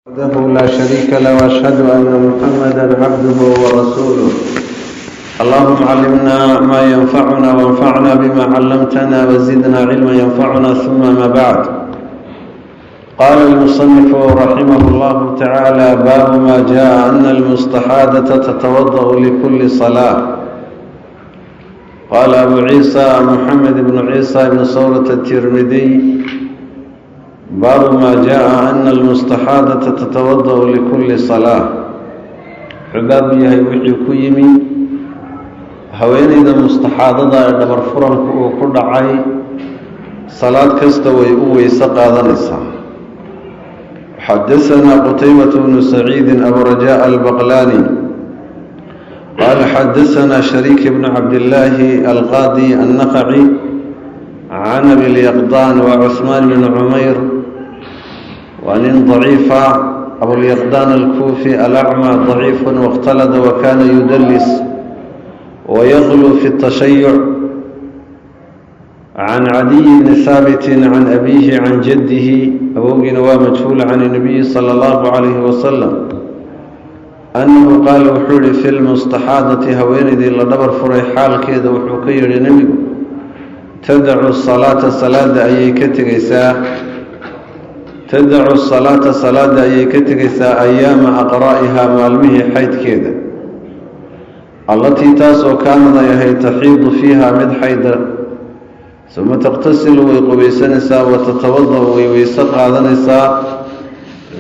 وحده لا شريك له وأشهد أن محمدا عبده ورسوله. اللهم علمنا ما ينفعنا وانفعنا بما علمتنا وزدنا علما ينفعنا، ثم ما بعد. قال المصنف رحمه الله تعالى: باب ما جاء أن المستحاضة تتوضأ لكل صلاة. قال أبو عيسى محمد بن عيسى بن سورة الترمذي: باب ما جاء أن المستحاضة تتوضأ لكل صلاة. Wuxuu baabu yahay wixii ku yimi haweeneyda mustaxaadada ee dhabar furanku uu ku dhacay salaad kasta way u weyse qaadanaysaa. حدثنا قتيبة بن سعيد أبو رجاء البغلاني قال حدثنا شريك بن عبد الله القاضي النخعي عن أبي اليقظان وعثمان بن عمير، وأن ضعيفة. أبو اليقظان الكوفي الأعمى ضعيف، واختلط وكان يدلس ويغلو في التشيع. عن عدي بن ثابت عن أبيه عن جده، awowgiina waa majhuul، عن النبي صلى الله عليه وسلم أنه قال، wuxuu yihi في المستحاضة، haweeneydii la dhabar furay xaalkeeda wuxuu ka yihi nebigu: تدع الصلاة، salaada ayay ka tegeysaa. تدع الصلاة، salaada ayay ka tegeysaa، أيام أقرائها، maalmihii xaydkeeda، التي، taasoo كانت ay ahayd، تحيض فيها، mid xayda. ثم تغتسل، way qubaysanaysaa، وتتوضأ، way weyse qaadanaysaa،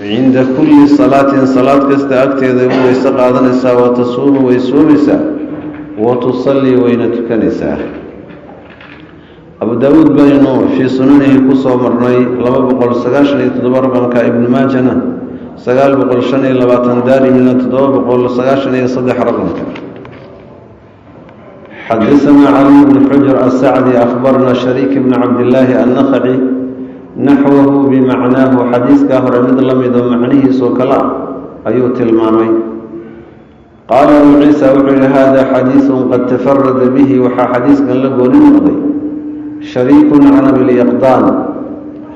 عند كل صلاة، salaad kasta agteeda u weyse qaadanaysaa، وتصوم، way soomaysaa، وتصلي، wayna tukanaysaa. Abu Daawuud baynu fii sunanihi kusoo marnay 297 raqamka, Ibnu Maajana 925, Daarimina 793 raqamka. حدثنا علي بن حجر السعدي أخبرنا شريك بن عبد الله النخعي نحوه بمعناه. Xadiiskaa hore mid la mido macnihiisoo kale ah ayuu tilmaamay. قال أبو عيسى، wuxuu yihi: هذا حديث قد تفرد به، waxaa xadiiskan la gooni noqday شريك عن أبي اليقظان.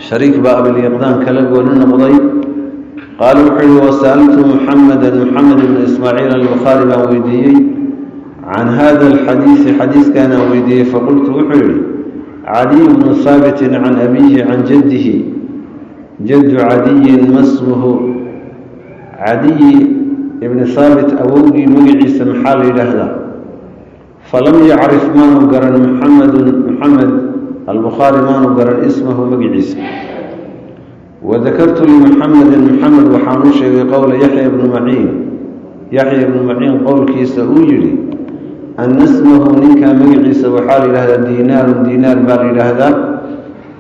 Shariik baa Abilyaqdaan kala gooni noqday. Qaala، wuxuu yihi: وسألت محمدا، Muxamed ibn Ismaaciil Albukhaari baan weydiiyey، عن هذا الحديث، xadiiskanaan weydiiyey. فقلت، wuxuu yihi: عدي بن ثابت عن أبيه عن جده، جد عدي ما اسمه؟ Cadiyi ibni Haabit awowgii magaciisa maxaa la yidhaahdaa? فلم يعرف، maanu garan، محمد، Muxamed Albukhaari maanu garan، اسمه، magaciisa. وذكرت لمحمد، Muxamed waxaan u sheegay، قول يحيى بن معين، Yaxya ibnu Maciin qowlkiisa uu yidhi أن اسمه، ninkaa magaciisa waxaa la yidhahdaa دينار، Diinaar baa la yidhaahdaa.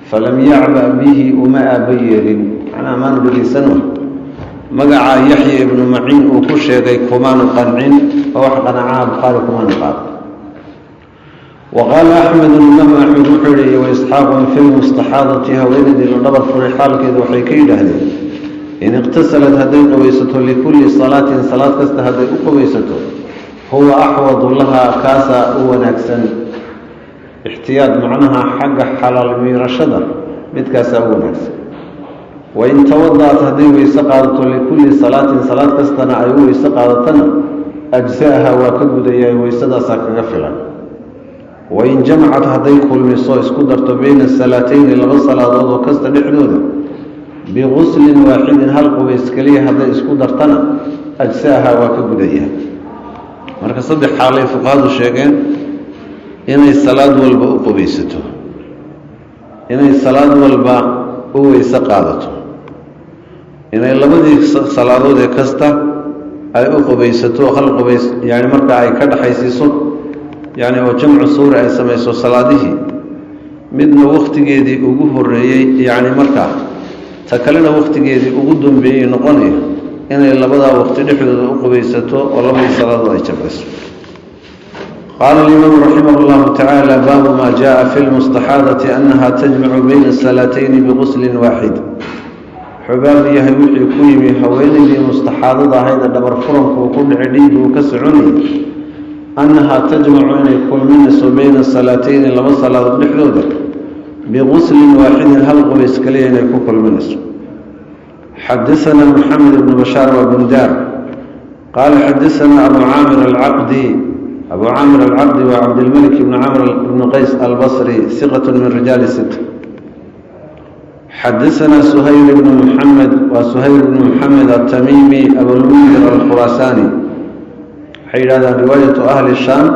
فلم يعبأ به، uma aaba yeelin, macnaha maanu dhegaysano. Magaca Yaxya ibnu Maciin uu ku sheegay kumaanu qancin oo wax qanacaha Bukhaari kumaanu qaado. وقال أحمد، Imaam Axmed wuxuu yihi، وإسحاق في المستحاضة، haweenaydii la dhabar furay xaalkeeda waxay ka yidhaahdeen: إن اغتسلت، hadday qubaysato، لكل صلاة، salaad kasta hadday u qubaysato، هو أحوط لها، kaasaa u wanaagsan. Ixtiyaad macnaha xagga xalaal miirashada midkaasaa u wanaagsan. وإن توضأت، hadday weyse qaadato، لكل صلاة، salaad kastana ay u weyse qaadatana، أجزأها، waa ka gudayaa, weysadaasaa kaga filan. وإن جمعت، hadday kulmiso, isku darto، بين الصلاتين، laba salaadood oo kasta dhexdooda، بغسل واحد، hal qubays keliya hadday isku dartana، أجزأها، waa ka gudaya. Marka saddex xaalay fuqahadu sheegeen: inay salaad walba u qubaysato, inay salaad walba u weyse qaadato, inay labadii salaadood ee kasta ay u qubaysato hal qubays, yani marka ay ka dhexaysiiso, yani oo jamcu suuri ay samayso salaadihii, midna wakhtigeedii ugu horeeyey, yacni markaa ta kalena wakhtigeedii ugu dambeeyey noqonayo, inay labadaa waqti dhexdooda u qubaysato oo labadii salaadood ay jamciso. قال الإمام رحمه الله تعالى: باب ما جاء في المستحاضة أنها تجمع بين الصلاتين بغسل واحد. Wuxuu baab yahay wixii ku yimi haweenaydii mustaxaadada ahayd ee dhabar furanku uu ku dhici, dhiigga uu ka soconayay، أنها تجمع، inay kulminayso، بين الصلاتين، laba salaadood dhexdooda، بغسل واحد، hal qubays kaliya inay ku kulminayso. Xadaثana Moxamed ibnu Bashaar wa Bundaar qaala xadaثana Abu Caamir alcaqdi. Abu Caamir alcaqdi waa Cabdilmalik ibn Camr ibn Qays Albasri, siqat min rijaali sit. Xadaثana Suhayl ibnu Muxamed, waa Suhayl ibnu Muxamed Altamimi Abulmundir Alkhuraasaani. Waxay yidhahdaan riwaayatu ahli Shaam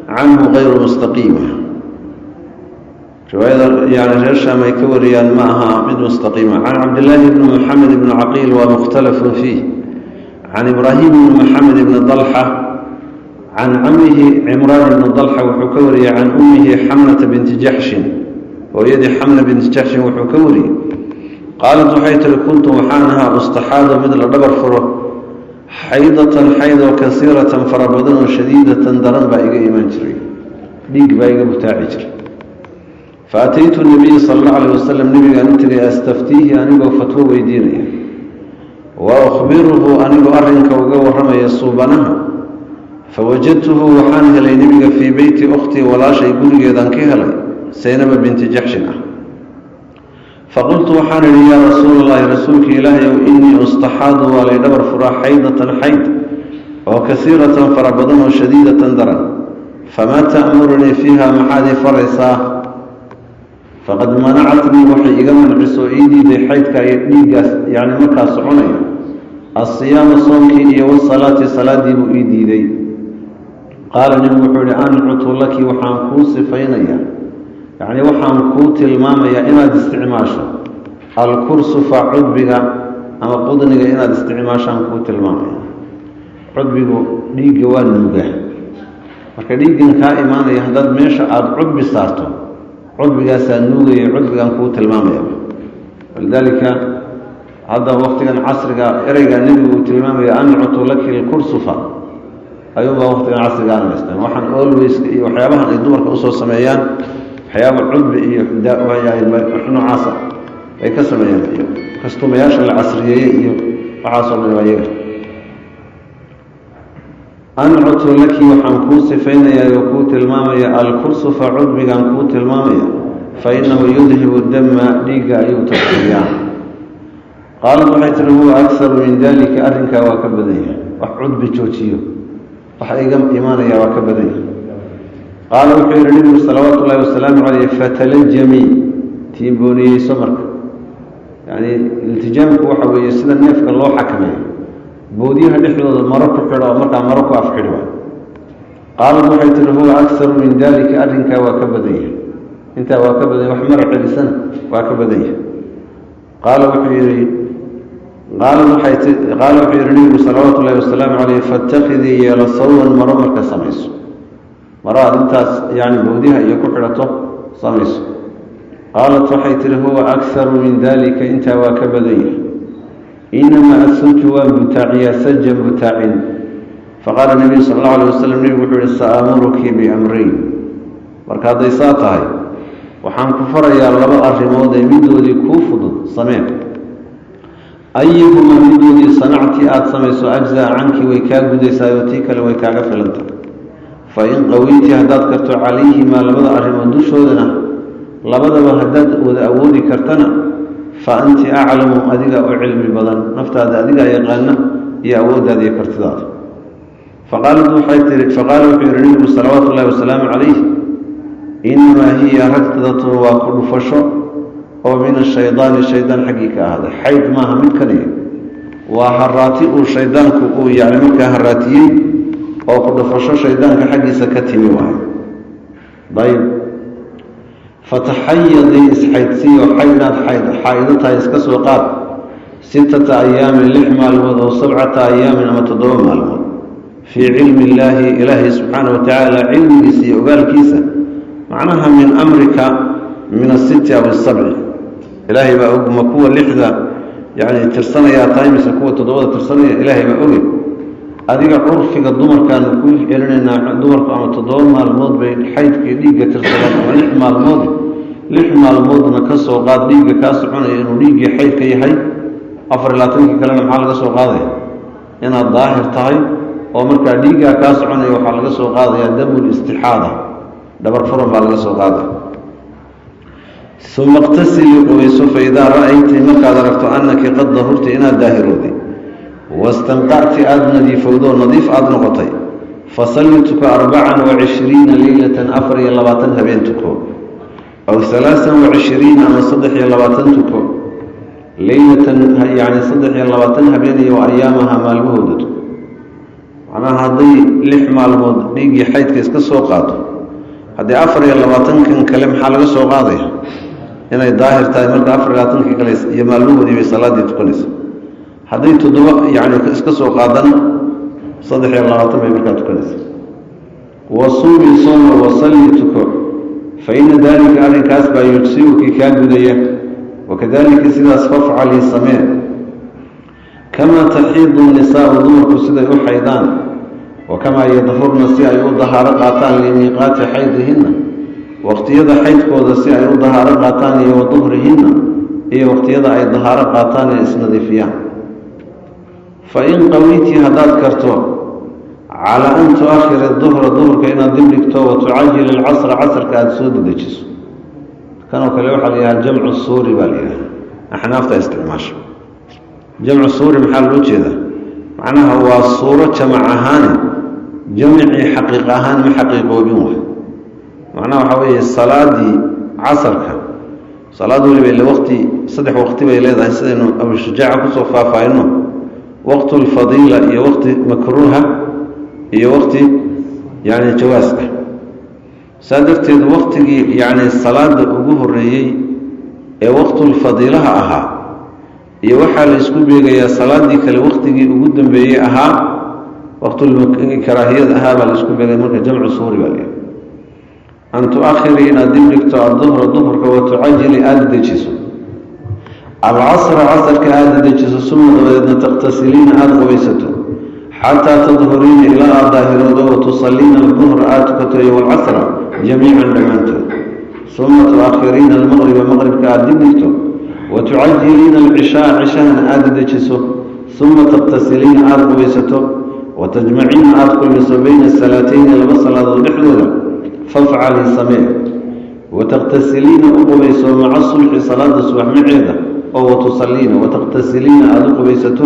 canhu gayru mustaqiima, riwaayada yani reer Shaam ay ka wariyaan ma aha mid mustaqiima. Can Cabdillaahi bni Muxamed ibni Caqiil, waa mukhtalafun fiih. Can Ibraahim bni Muxamed ibni Dalxa, can camihi Cimraan ibni Dalxa, wuxuu ka wariyey can ummihi Xamnata binti Jaxshin, hooyadii Xamna binti Jaxshin wuxuu ka wariyey. Qaalat, waxay tiri: kuntu, waxaan ahaa, ustaxaadu, mid la dhabar furo, xaydatan, xaydoo, kasiiratan, fara badan oo, shadiidatan, daran baa iga imaan jiray, dhiig baa iga butaaci jiray. Fa ataytu nabiya sala allahu alayh wasalam, nebigaan u tegay, astaftiihi, anigoo fatwo weydiinaya, wa ukhbiruhu, anigoo arrinka uga warramaya suubanaha. Fawajadtuhu, waxaan helay nebiga, fii beyti ukhtii, walaashay gurigeedaan ka helay, Saynaba binti Jaxshin ah. Faqultu, waxaan idhi: yaa rasuul Allahi, rasuulka Ilaahay ow, innii ustaxaadu, waa lay dhabar furaa, xaydatan, xayd oo, kasiiratan, fara badan oo, shadiidatan, daran. Famaa ta'murunii fiiha? Maxaad ii faraysaa? Faqad manacatnii, waxay iga manciso ii diiday xaydka iyo dhiiggaas yacni markaa soconaya, asiyaama, soonkii, iyo wasalaati, salaadii buu ii diiday. Qaala, nebigu wuxuu ihi: ancutu laki, waxaan kuu sifaynayaa, yacni waxaan kuu tilmaamayaa inaad isticmaasho alkursufa, cudbiga ama qudniga inaad isticmaashaan kuu tilmaamaya. Cudbigu dhiigga waa nuugaa. Marka dhiiggan kaa imaanaya haddaad meesha aada cudbi saarto, cudbigaasaa nuugaya. Cudbigaan kuu tilmaamaya. Walidaalika hadda waktigan casriga ereygaa nebigu uu tilmaamaya, ancutu laki alkursufa, ayuunbaa waktigan casriga aan haystaan. Waxaan always iyo waxyaabahan ay dumarka usoo sameeyaan, waxyaaba cudbi iyo noocaasa ay ka sameeyaan, iyo kastumayaasha la casriyeeyey iyo waxaasoo dhan waa iyaga. Ancutu laki, waxaan kuu sifaynayaa oo kuu tilmaamaya, alkursufa, cudbigaan kuu tilmaamaya, fa innahu yudhibu dama, dhiigga ayuu tagsiiyaa. Qaalad, waxay tiri: huwa akharu min dalika, arrinkaa waa ka badan yahay, wax cudbi joojiyo waxa iga imaanaya waa ka badan yahay. Qaala, wuxuu yihi nebigu salawaatu ullahi wasalaamu caleyh: fatalajami, tiimbooniyeyso. Marka yani iltijaamku waxa weeye sida neefka loo xakameeyo, boodyaha dhexdooda maro ku xidho oo markaa maro ku afxidhi waay. Qaalad, waxay tihi: huwa akharu min dalika, arrinkaa waa ka badan yahay, intaa waa ka badan yahay, wax mara celisana waa ka badan yahay. Qaala, wuxuu yihi, qaalad waxay ti, qaala, wuxuu yihi nebigu salawaatu ullahi wasalaamu caleyh: faاtakidii, yeelo, sawban, maro marka samayso, maro aad intaas yani boodyaha iyo ku xidhato samayso. Qaalat, waxay tihi: huwa akharu min dalika, intaa waa ka badan yahay, inamaa asuju, waan butaaciyaa, sajan, butaacin. Faqaala nabiyu sala allahu alay wasalam, nebigu wuxuu yihi: sa'amuruki biamrayn. Marka hadday saa tahay, waxaan ku farayaa laba arrimood ee midoodii kuu fudud samee. Ayuhumaa, midoodii, sanacti, aada samayso, ajzaa canki, way kaa gudaysaayoo tii kale way kaaga filanta. Fa in qawiyti, haddaad karto, calayhimaa, labada arrimood dushoodana, labadaba haddaad wada awoodi kartana, fa anti aclamu, adiga u cilmi badan naftaada, adigaa yaqaana iyo awooddaada iyo kartidaada. Faqaalat, waxay tiri, faqaala, wuxuu yihi nebigu salawaatu ullahi wasalaamu calayh: inamaa hiya rakdatun, waa ku dhufasho oo, min ashaydaani, shaydaan xaggii ka ahaaday. Xayd maaha midkani, waa haraati uu shaydaanku uu yani markaa haraatiyey oo ku dhufasho shaydaanka xaggiisa ka timi waayo. Ayb, fataxayadii, isxaydsiiyo, xayd inaad xayd xaa-ido tahay iska soo qaad, sittata ayaamin, 6 maalmood, oo sabcata ayaamin, ama 7 maalmood, fii cilmi illaahi, ilaahay subxaana wa tacaala cilmigiisa iyo ogaalkiisa. Macnaha min amrika min asitti aw asabci, ilaahay baa og. Ma kuwa lixda yani tirsanayaa tahay mise kuwa toddobada tirsanaya, ilaahay baa oge. Adiga curfiga dumarkaanu ku celinaynaa, dumarku ama 7 maalmood bay xaydkii dhiigga tirsadaan ama 6 maalmood. 6 maalmoodna ka soo qaad dhiigga kaa soconaya inuu dhiiggii xaydka yahay. 24-kii kalena maxaa laga soo qaadaya? Inaad daahir tahay. Oo markaa dhiiggaa kaa soconaya waxaa laga soo qaadayaa damul istixaada, dhabar furan baa laga soo qaadaya. Uma iqtasilii, qubayso. Fa idaa ra'ayti, markaad aragto, annaki qad dahurti, inaad daahirooday, wastanqacti, aada nadiifowdo, nadiif aada noqotay, fasalli, tuko, 24 leylatan, 24 habeen tuko, aw 23, ama 23 tuko, leylatan, yacni 23 habeen iyo ayaamaha, maalmahooda tuko. Macnaha, hadday 6 maalmood dhiiggii xaydka iska soo qaado, haddii 24-kan kale maxaa laga soo qaadaya? Inay daahir tahay. Marka 24-kii kale iyo maalmahoodii bay salaaddii tukanaysa. Hadday 7 yacni iska soo qaadana, 23 bay markaa tukanaysa. Wasuumi, sooma, wasalli, tuko. Fa ina daalika, arrinkaas baa, yujsiuki, kaa gudaya. Wakadalika, sidaas, fafcali, samee, kamaa taxiidu nisaau, dumarku siday u xaydaan, wa kamaa yadhurna, si ay u dahaaro qaataan, limiiqaati xaydihinna, waqtiyada xaydkooda si ay u dahaaro qaataan, iyo wa duhrihinna, iyo waqtiyada ay dahaaro qaataan ee isnadiifiyaan. Fa in qawiyti, haddaad karto, calaa an tuakhir duhra, duhurka inaad dib dhigto, wa tucajil alcasra, casrka aada soo dedejiso. Kanoo kale waxaa la yidhaha jamcu suuri baa la yidhaha, axnaafta isticmaasho. Jamcu suuri maxaa loo jeedaa? Macnaha waa suuro jamac ahaane, jamcii xaqiiq ahaan ma xaqiiqoobin waay. Macnaha waxaa weeye, salaadii casarka, salaad weliba ile waqti, saddex waqti bay leedahay, sidaynu Abushujaaca kusoo faahfaahino: waqtu lfadiila iyo waqti makruuha iyo waqti yani jawaas ah. Saa darteed waqtigii yacni salaada ugu horeeyey ee waqtulfadiilaha ahaa iyo waxaa la isku beegayaa salaadii kale waqtigii ugu dambeeyey ahaa, waqtulkaraahiyada ahaa baa la isku beegaya. Marka jamcu suuri baa layahay. An tuakhiri, inaad dib dhigto, adduhra, duhurka, wa tucajili, aada dejiso, alcasra, casarka aada dejiso, suma, dabadeedna, takhtasiliina, aada qubaysato, xataa tadhuriina, ilaa aada daahiroodo, wa tusaliina alduhra, aada tukato, iyo walcasra, jamiican, dhammaantood, uma tuakhiriina almaqriba, maqribka aada dib dhigto, wa tucajiliina alcishaa, cishahana aada dejiso, uma takhtasiliina, aada qubaysato, wa tajmaciina, aada kulmiso, bayna asalaateyni, laba salaadood dhexdooda, fafcali, samee. Wataktasiliina, u qubayso, maca subxi, salaada subax maceeda oo watusaliina. Wataktasiliina, aada u qubaysato,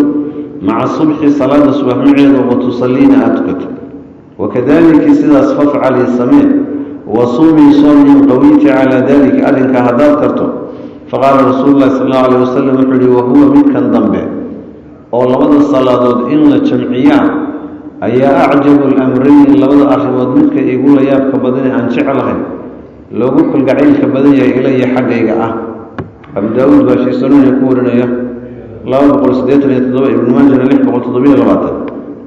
maca subxi, salaada subax maceeda, watusaliina, aada tukato. Wakadalika, sidaas, fafcali, samee. Wasuumii, soom, in qawiyti calaa dalika, arrinkaa haddaad karto. Faqaala rasuulu lahi sal allahu alayh wasalam, wuxuu yihi: wahuwa, midkan dambe oo labada salaadood in la jamciyaa ayaa, acjabu lamrayni, labada arrimood midka iigu la yaabka badane aan jeclahay, loogu kalgacaylka badan yahay, ilaya, xaggayga ah. Abu Daawuud baa fii sunani ku warinaya 287, Ibnu Maajana 627,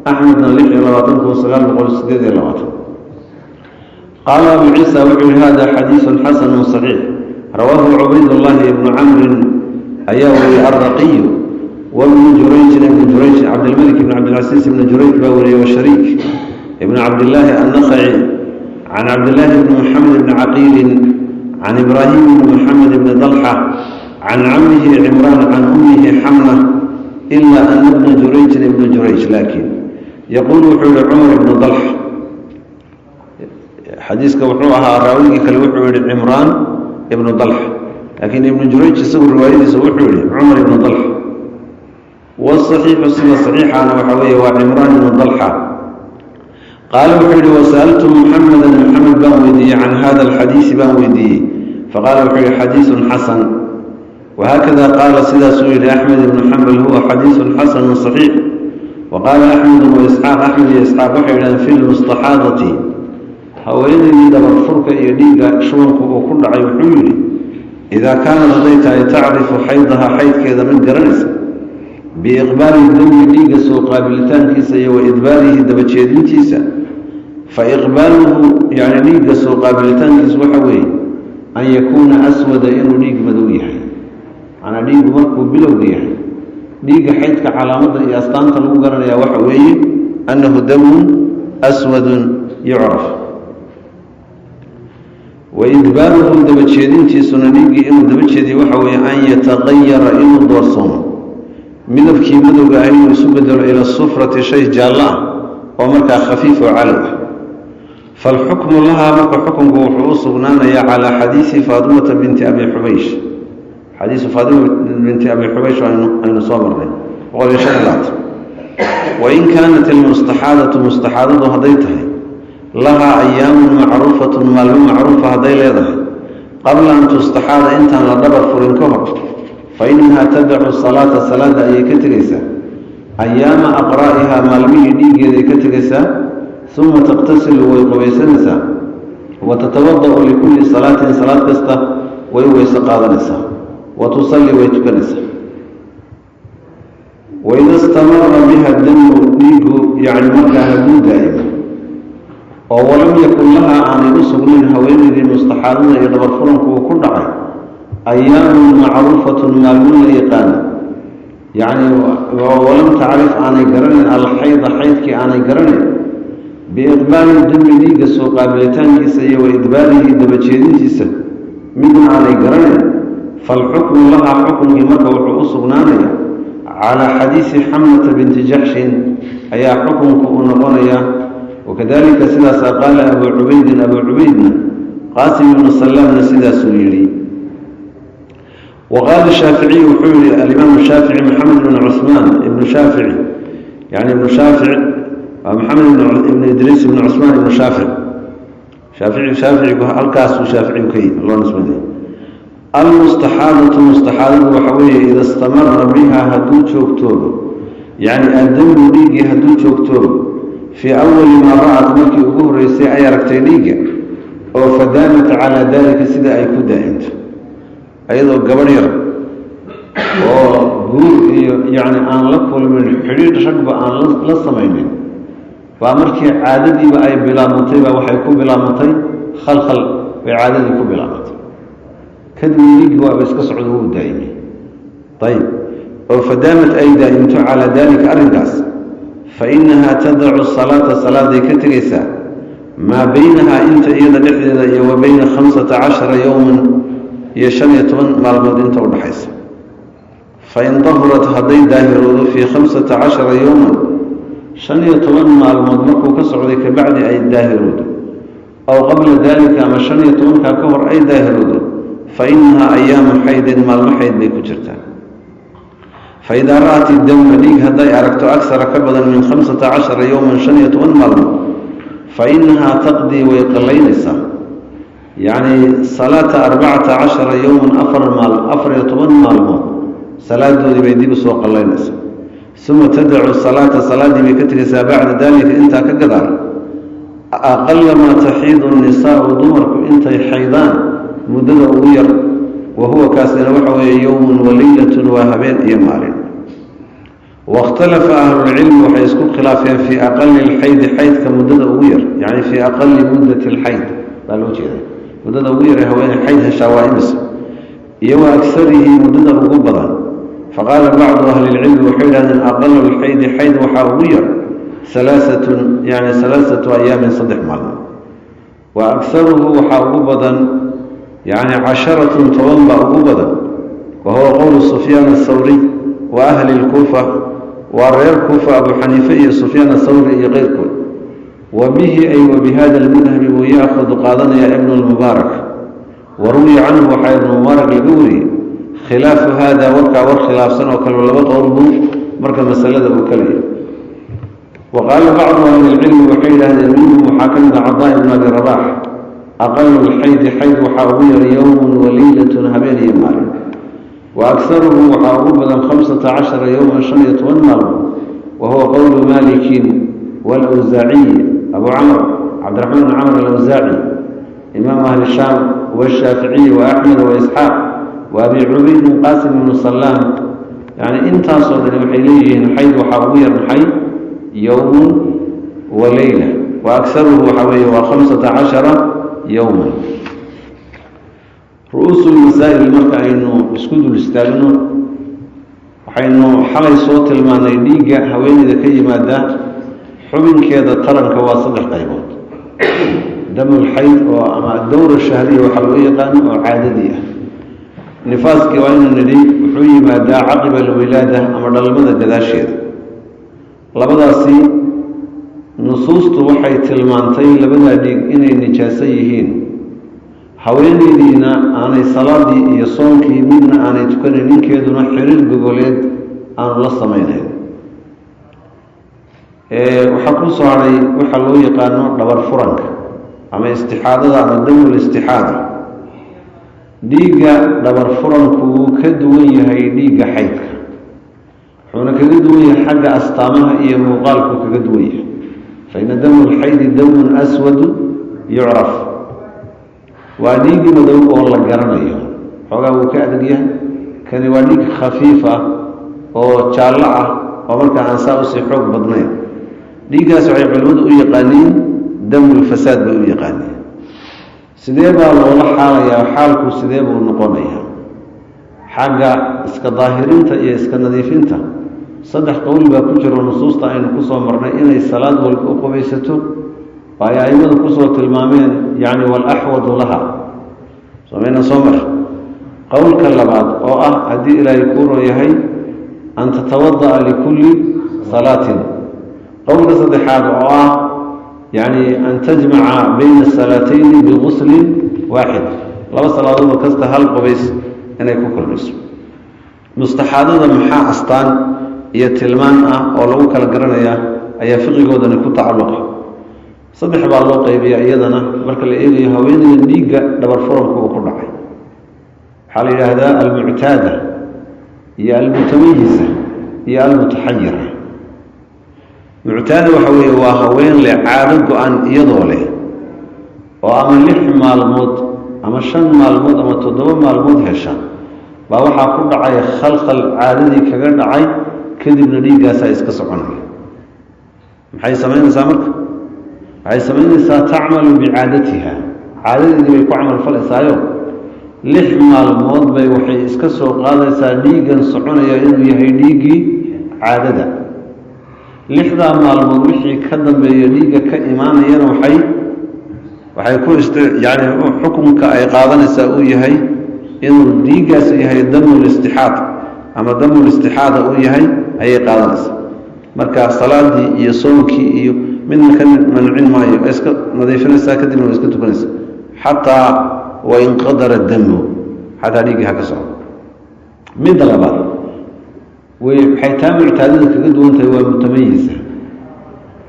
Axmedna 26928. Qaala Abu Ciisa, wuxuu yihi: hada xadiisun xasanu saxiix. Rawaahu Cubaydullaahi ibnu Camrin ayaa wariyey, alraqiyu, wabnu Jurayjin, ibnu Jurayj, Cabdilmalik ibn Cabdilcasiis ibnu Jurayj baa wariyey, washariik ibnu Cabdillaahi annakhaci, can Cabdillaahi bni Muxamed ibni Caqiilin, can Ibraahim ibni Muxamed ibni Dalxa, can camihi Cimraan, can ummihi Xamna, ilaa ana bna Jurayjin, ibna Jurayj, laakiin yaquulu, wuxuu yihi Cumar ibnu Dalxa. Xadiiska wuxuu ahaa, raawigii kale wuxuu yihi Cimraan ibnu Dalxa, laakiin Ibnu Jurayj isagu riwaayadiisa wuxuu yihi Cumar ibnu Dalxa. Wasaxiixu, sida saxiixaana waxaa weeye, waa Cimraan ibnu Dalxa. Qaala, wuxuu yihi: wasa'altu Muxamedan, Muxamed baan weydiiyey, can hada alxadiisi baan weydiiyey. Faqaala, wuxuu yihi: xadiisun xasan. Wahaakada qaala, sidaasuu yihi Axmed ibnu Xambal: huwa xadiisun xasanu saxiix. Wa qaala Axmedu waisxaaq, Axmed iyo Isxaaq waxay yidhahdeen: fi lmustaxaadati, haweenaydii dhabarfurka iyo dhiigga shubanku uu ku dhacay, wuxuu yidhi: idaa kaanad, hadday tahay, tacrifu xaydaha, xaydkeeda mid garanaysa, biiqbaali dami, dhiigga soo qaabilitaankiisa, iyo wa idbaarihi, dabajeedintiisa. Fa iqbaaluhu, yacni dhiigga soo qaabilitaankiisa, waxa weeye an yakuuna aswada, inuu dhiig madow yahay. Macnaa, dhiiggu markuu bilowga yahay, dhiigga xaydka calaamadda iyo astaanta lagu garanayaa waxa weeye annahu damun aswadun yucraf. Wa idbaaruhu, dabajeedintiisuna, dhiiggii inuu daba jeediyo, waxa weeye an yataqayara, inuu doorsoomo, midabkii madowga ah inuu isu bedelo, ila sufrati, shay jaallo ah oo markaa khafiif oo calow ah. Falxukmu lahaa, marka xukunku wuxuu u sugnaanayaa calaa xadiisi Faatimata binti Abi Xubaysh, xadiisu Faatima binti Abi Xubaysh aynu soo marnay 125. Wain kaanat ilmustaxaadatu, mustaxaadadu hadday tahay, lahaa ayaamun macruufatun, maalmo macruufa hadday leedahay, qabla an tustaxaada, intaan la dhabar furin ka hor, fa inahaa tadacu salaata, salaada ayay ka tegaysaa, ayaama aqraa'ihaa, maalmihii dhiiggeeday ka tegaysaa, uma taqtasilu, way qubaysanaysaa, wa tatawada-u likulli salaatin, salaad kasta way weyse qaadanaysaa, wa tusalli, way tukanaysaa. Waida istamara biha damu, dhiiggu yacni markaa hadduu daa'imo oo walam yakun lahaa, aanay u sugnayn haweenaydii mustaxaadada iyo dhabar furanku uu ku dhacay, ayaamun macruufatun, maalmo la yaqaano, yacni walam tacrif, aanay garanayn, alxayda, xaydkii aanay garanayn, biiqbaali dami, dhiigga soo qaabilitaankiisa iyo wa idbaarihi, dabajeedintiisa midna aanay garanayn, falxukmu lahaa, xukunkii marka wuxuu u sugnaanaya calaa xadiisi Xamnata binti Jaxshin ayaa xukunku uu noqonayaa. Wakadalika, sidaasaa qaala Abuu Cubaydin, Abuu Cubaydna, Qaasim ibnu Salaamna sidaasuu yidhi. Wa qaala Shaaficiy, wuxuu yihi alimaam Shaafici, Maxamed ibnu Cusmaan ibnu Shaafici, yani ibnu Shaafic waa Maxamed ibnu Idriis ibnu Cusmaan ibnu Shaafic. Shaafici, shaaficigu halkaasuu shaaficigu ka yimi loo nisbanaya. Almustaxaadatu, mustaxaadadu waxa weeye ida istamara biha, hadduu joogtoobo, yacni addamu, dhiiggii hadduu joogtoobo, fii awali maa ra'at, markii ugu horreysay ay aragtay dhiigga, oo fadaamat calaa daalika, sida ay ku daa'imto, ayadoo gabadh yar oo guur iyo yacni aan la kulmin, xidhiidh ragba aan la samaynin, baa markii caadadiiba ay bilaabmatay baa waxay ku bilaabmatay khalkhal bay caadadii ku bilaabmatay. Kadib dhiiggii waaba iska socdo, wuu daa'imay. Ayib, oo fadaamat, ay daa'imto, calaa daalika, arrinkaas, fa innahaa tadacu salaata, salaaday ka tegaysaa, maa baynahaa, inta iyada dhexdeeda iyo wa bayna 15 yowman, iyo 15 maalmood inta udhaxaysa. Fain dahurat, hadday daahiroodo, fii 15 yowman, 15 maalmood markuu ka socday kabacdi ay daahiroodo, aw qabla daalika, ama 15-kaa ka hor ay daahiroodo, fa innahaa ayaamu xaydin, maalmo xayd bay ku jirtaa. Fa idaa ra'at idama, dhiig hadday aragto, agsara, ka badan, min 15 yowman, 15 maalmood, fa innahaa taqdii, way qallaynaysaa, yacni salaata 14 yowman, 14 maalmood salaadoodii bay dib u soo qallaynaysaa, uma tadacu salaata, salaaddii bay ka tegaysaa, bacda daalika, intaa ka gadaal, aqala maa taxiidu nisaau, dumarku intay xaydaan muddada ugu yar, wa huwa, kaasina waxa weeye, yowmun wa leylatun, waa habeen iyo maalin. Wakhtalafa ahlulcilmi, waxay isku khilaafeen, fii aqali alxaydi, xaydka muddada ugu yar, yacni fii aqali muddati alxayd baa loo jeeda, muddada ugu yar ee haweeney xayd heshaa waa imise, iyo wa agsarihi, muddada ugu badan. Faqaala bacdu ahli lcilmi, waxay yidhahdeen, aqalu lxaydi, xayd waxaa ugu yar, alaaatun, yani alaaatu ayaamin, 3 maalmood, wa akharuhu, waxaa ugu badan, yani 10, 10 baa ugu badan. Wa huwa qowlu Sufyaan athawriy wa ahli lkuufa, waa reer Kuufa Abu Xaniife iyo Sufyaan athawri iyo keyrkood. Wa bihi, ay wa bi hada almadhabi, buu yaahudu, qaadanaya, Ibnu lmubaarak. Wa ruwiya canhu, waxaa Ibnu Mubaarak laga wariyey, khilaafu haada, warkaa war khilaafsan oo kale, laba qowl buu marka masalada uu ka leeyahy. Wa qaala bacdu ahli lcilmi, waxay yidhahdeen, minhum, waxaa ka mid a Cadaa ibnu Abi Rabax, aqalu lxaydi, xayd waxaa ugu yar, yowmun wa leylatun, habeen iyo maalin, wa akharuhu, waxaa ugu badan, 15 yowman, 15 maalmood. Wa huwa qowlu Malikin waalawsaaciyi, Abu Camr, Cabdiraxmaan bn Camr alawsaaci, imaam ahli Shaam, washaaficiyi, wa Axmed, wa Isxaaq, wa Abi Cubaydin Qaasim ibnu Salaam. Yani intaasoo dhani waxay leeyihiin xayd waxaa ugu yar maxay? Yowmun wa leyla, wa akharuhu waxaa weeye waa 15 yowman. Ru-uusul masaa'il marka aynu isku dul istaagno, waxaynu xalay soo tilmaanay dhiigga haweeneyda ka yimaada xubinkeeda taranka waa saddex qaybood: damul xayd oo ama dowra shahriya waxaa loo yaqaano oo caadadii ah, nifaaskii waa inuu nidhi wuxuu yimaadaa caqiba alwilaada ama dhalmada gadaasheeda. Labadaasi nus Nusuustu waxay tilmaantay labadaa dhiig inay nijaaso yihiin, haweenaydiina aanay salaadii iyo soonkii midna aanay tukanayn, ninkeeduna xiriir gogoleed aanu la samaynayn. Waxaa ku soo hadhay waxaa loo yaqaano dhabar furanka ama istixaadada ama damul istixaada. Dhiigga dhabar furanku wuu ka duwan yahay dhiigga xaydka, wuxuuna kaga duwan yahay xagga astaamaha iyo muuqaalku kaga duwan yahay. Fa ina damu lxaydi damun aswadu yucraf, waa dhiig madow oo la garanayo, xoogaa wuu ka adag yahay. Kani waa dhiig khafiif ah oo jaallo ah oo markaa aan saa usii xoog badnayn. Dhiiggaas waxay culimmadu u yaqaaniin damulfasaad bay u yaqaaniin. Sidee baa loola xaalayaa? Xaalku sidee buu noqonayaa? Xagga iska daahirinta iyo iska nadiifinta saddex qowl baa ku jiro nusuusta aynu kusoo marnay, inay salaad walba u qubaysato oo ay aimadu kusoo tilmaameen, yacni walaxwadu laha somayna soo mar. Qowlka labaad oo ah haddii Ilaahay kuu roo yahay an tatawada'a likulli salaatin. Qowlka saddexaad oo ah yacni an tajmaca bayna salaatayni biguslin waaxid, laba salaadood kasta hal qubays inay ku kulmayso. Mustaxaadada maxaa astaan iyo tilmaan ah oo lagu kala garanayaa ayaa fiqigoodani ku tacalluqa. Saddex baa loo qaybiyaa iyadana marka la eegayo haweeneyda dhiigga dhabar furanka uu ku dhacay. Waxaa la yidhaahdaa almuctaada iyo almutamayisa iyo almutaxayira. Muctaada waxa weeye waa haween leh caado go-an, iyadoo leh oo ama 6 maalmood ama 5 maalmood ama 7 maalmood hesha baa waxaa ku dhacay khalkhal caadadii kaga dhacay, kadibna dhiiggaasaa iska soconaya. Maxay samaynaysaa marka? Waxay samaynaysaa tacmalu bicaadatiha, caadadeedii bay ku camal falaysaayo 6 maalmood bay waxay iska soo qaadaysaa dhiiggan soconaya inuu yahay dhiiggii caadada. 6daa maalmood wixii ka dambeeya dhiigga ka imaanayana waxay ku yani xukunka ay qaadanaysaa uu yahay inuu dhiiggaas yahay damul istixaad ama damul istixaada uu yahay ayay qaadanaysaa. Marka salaadii iyo soonkii iyo midna ka mancin maayo, way iska nadiifinaysaa, kadibna way iska tukanaysaa, xataa wain qadara damu, xataa dhiiggii ha ka socdo. Midda labaad way waxay taa muctaadada kaga duwan tahay waa mutamayisa.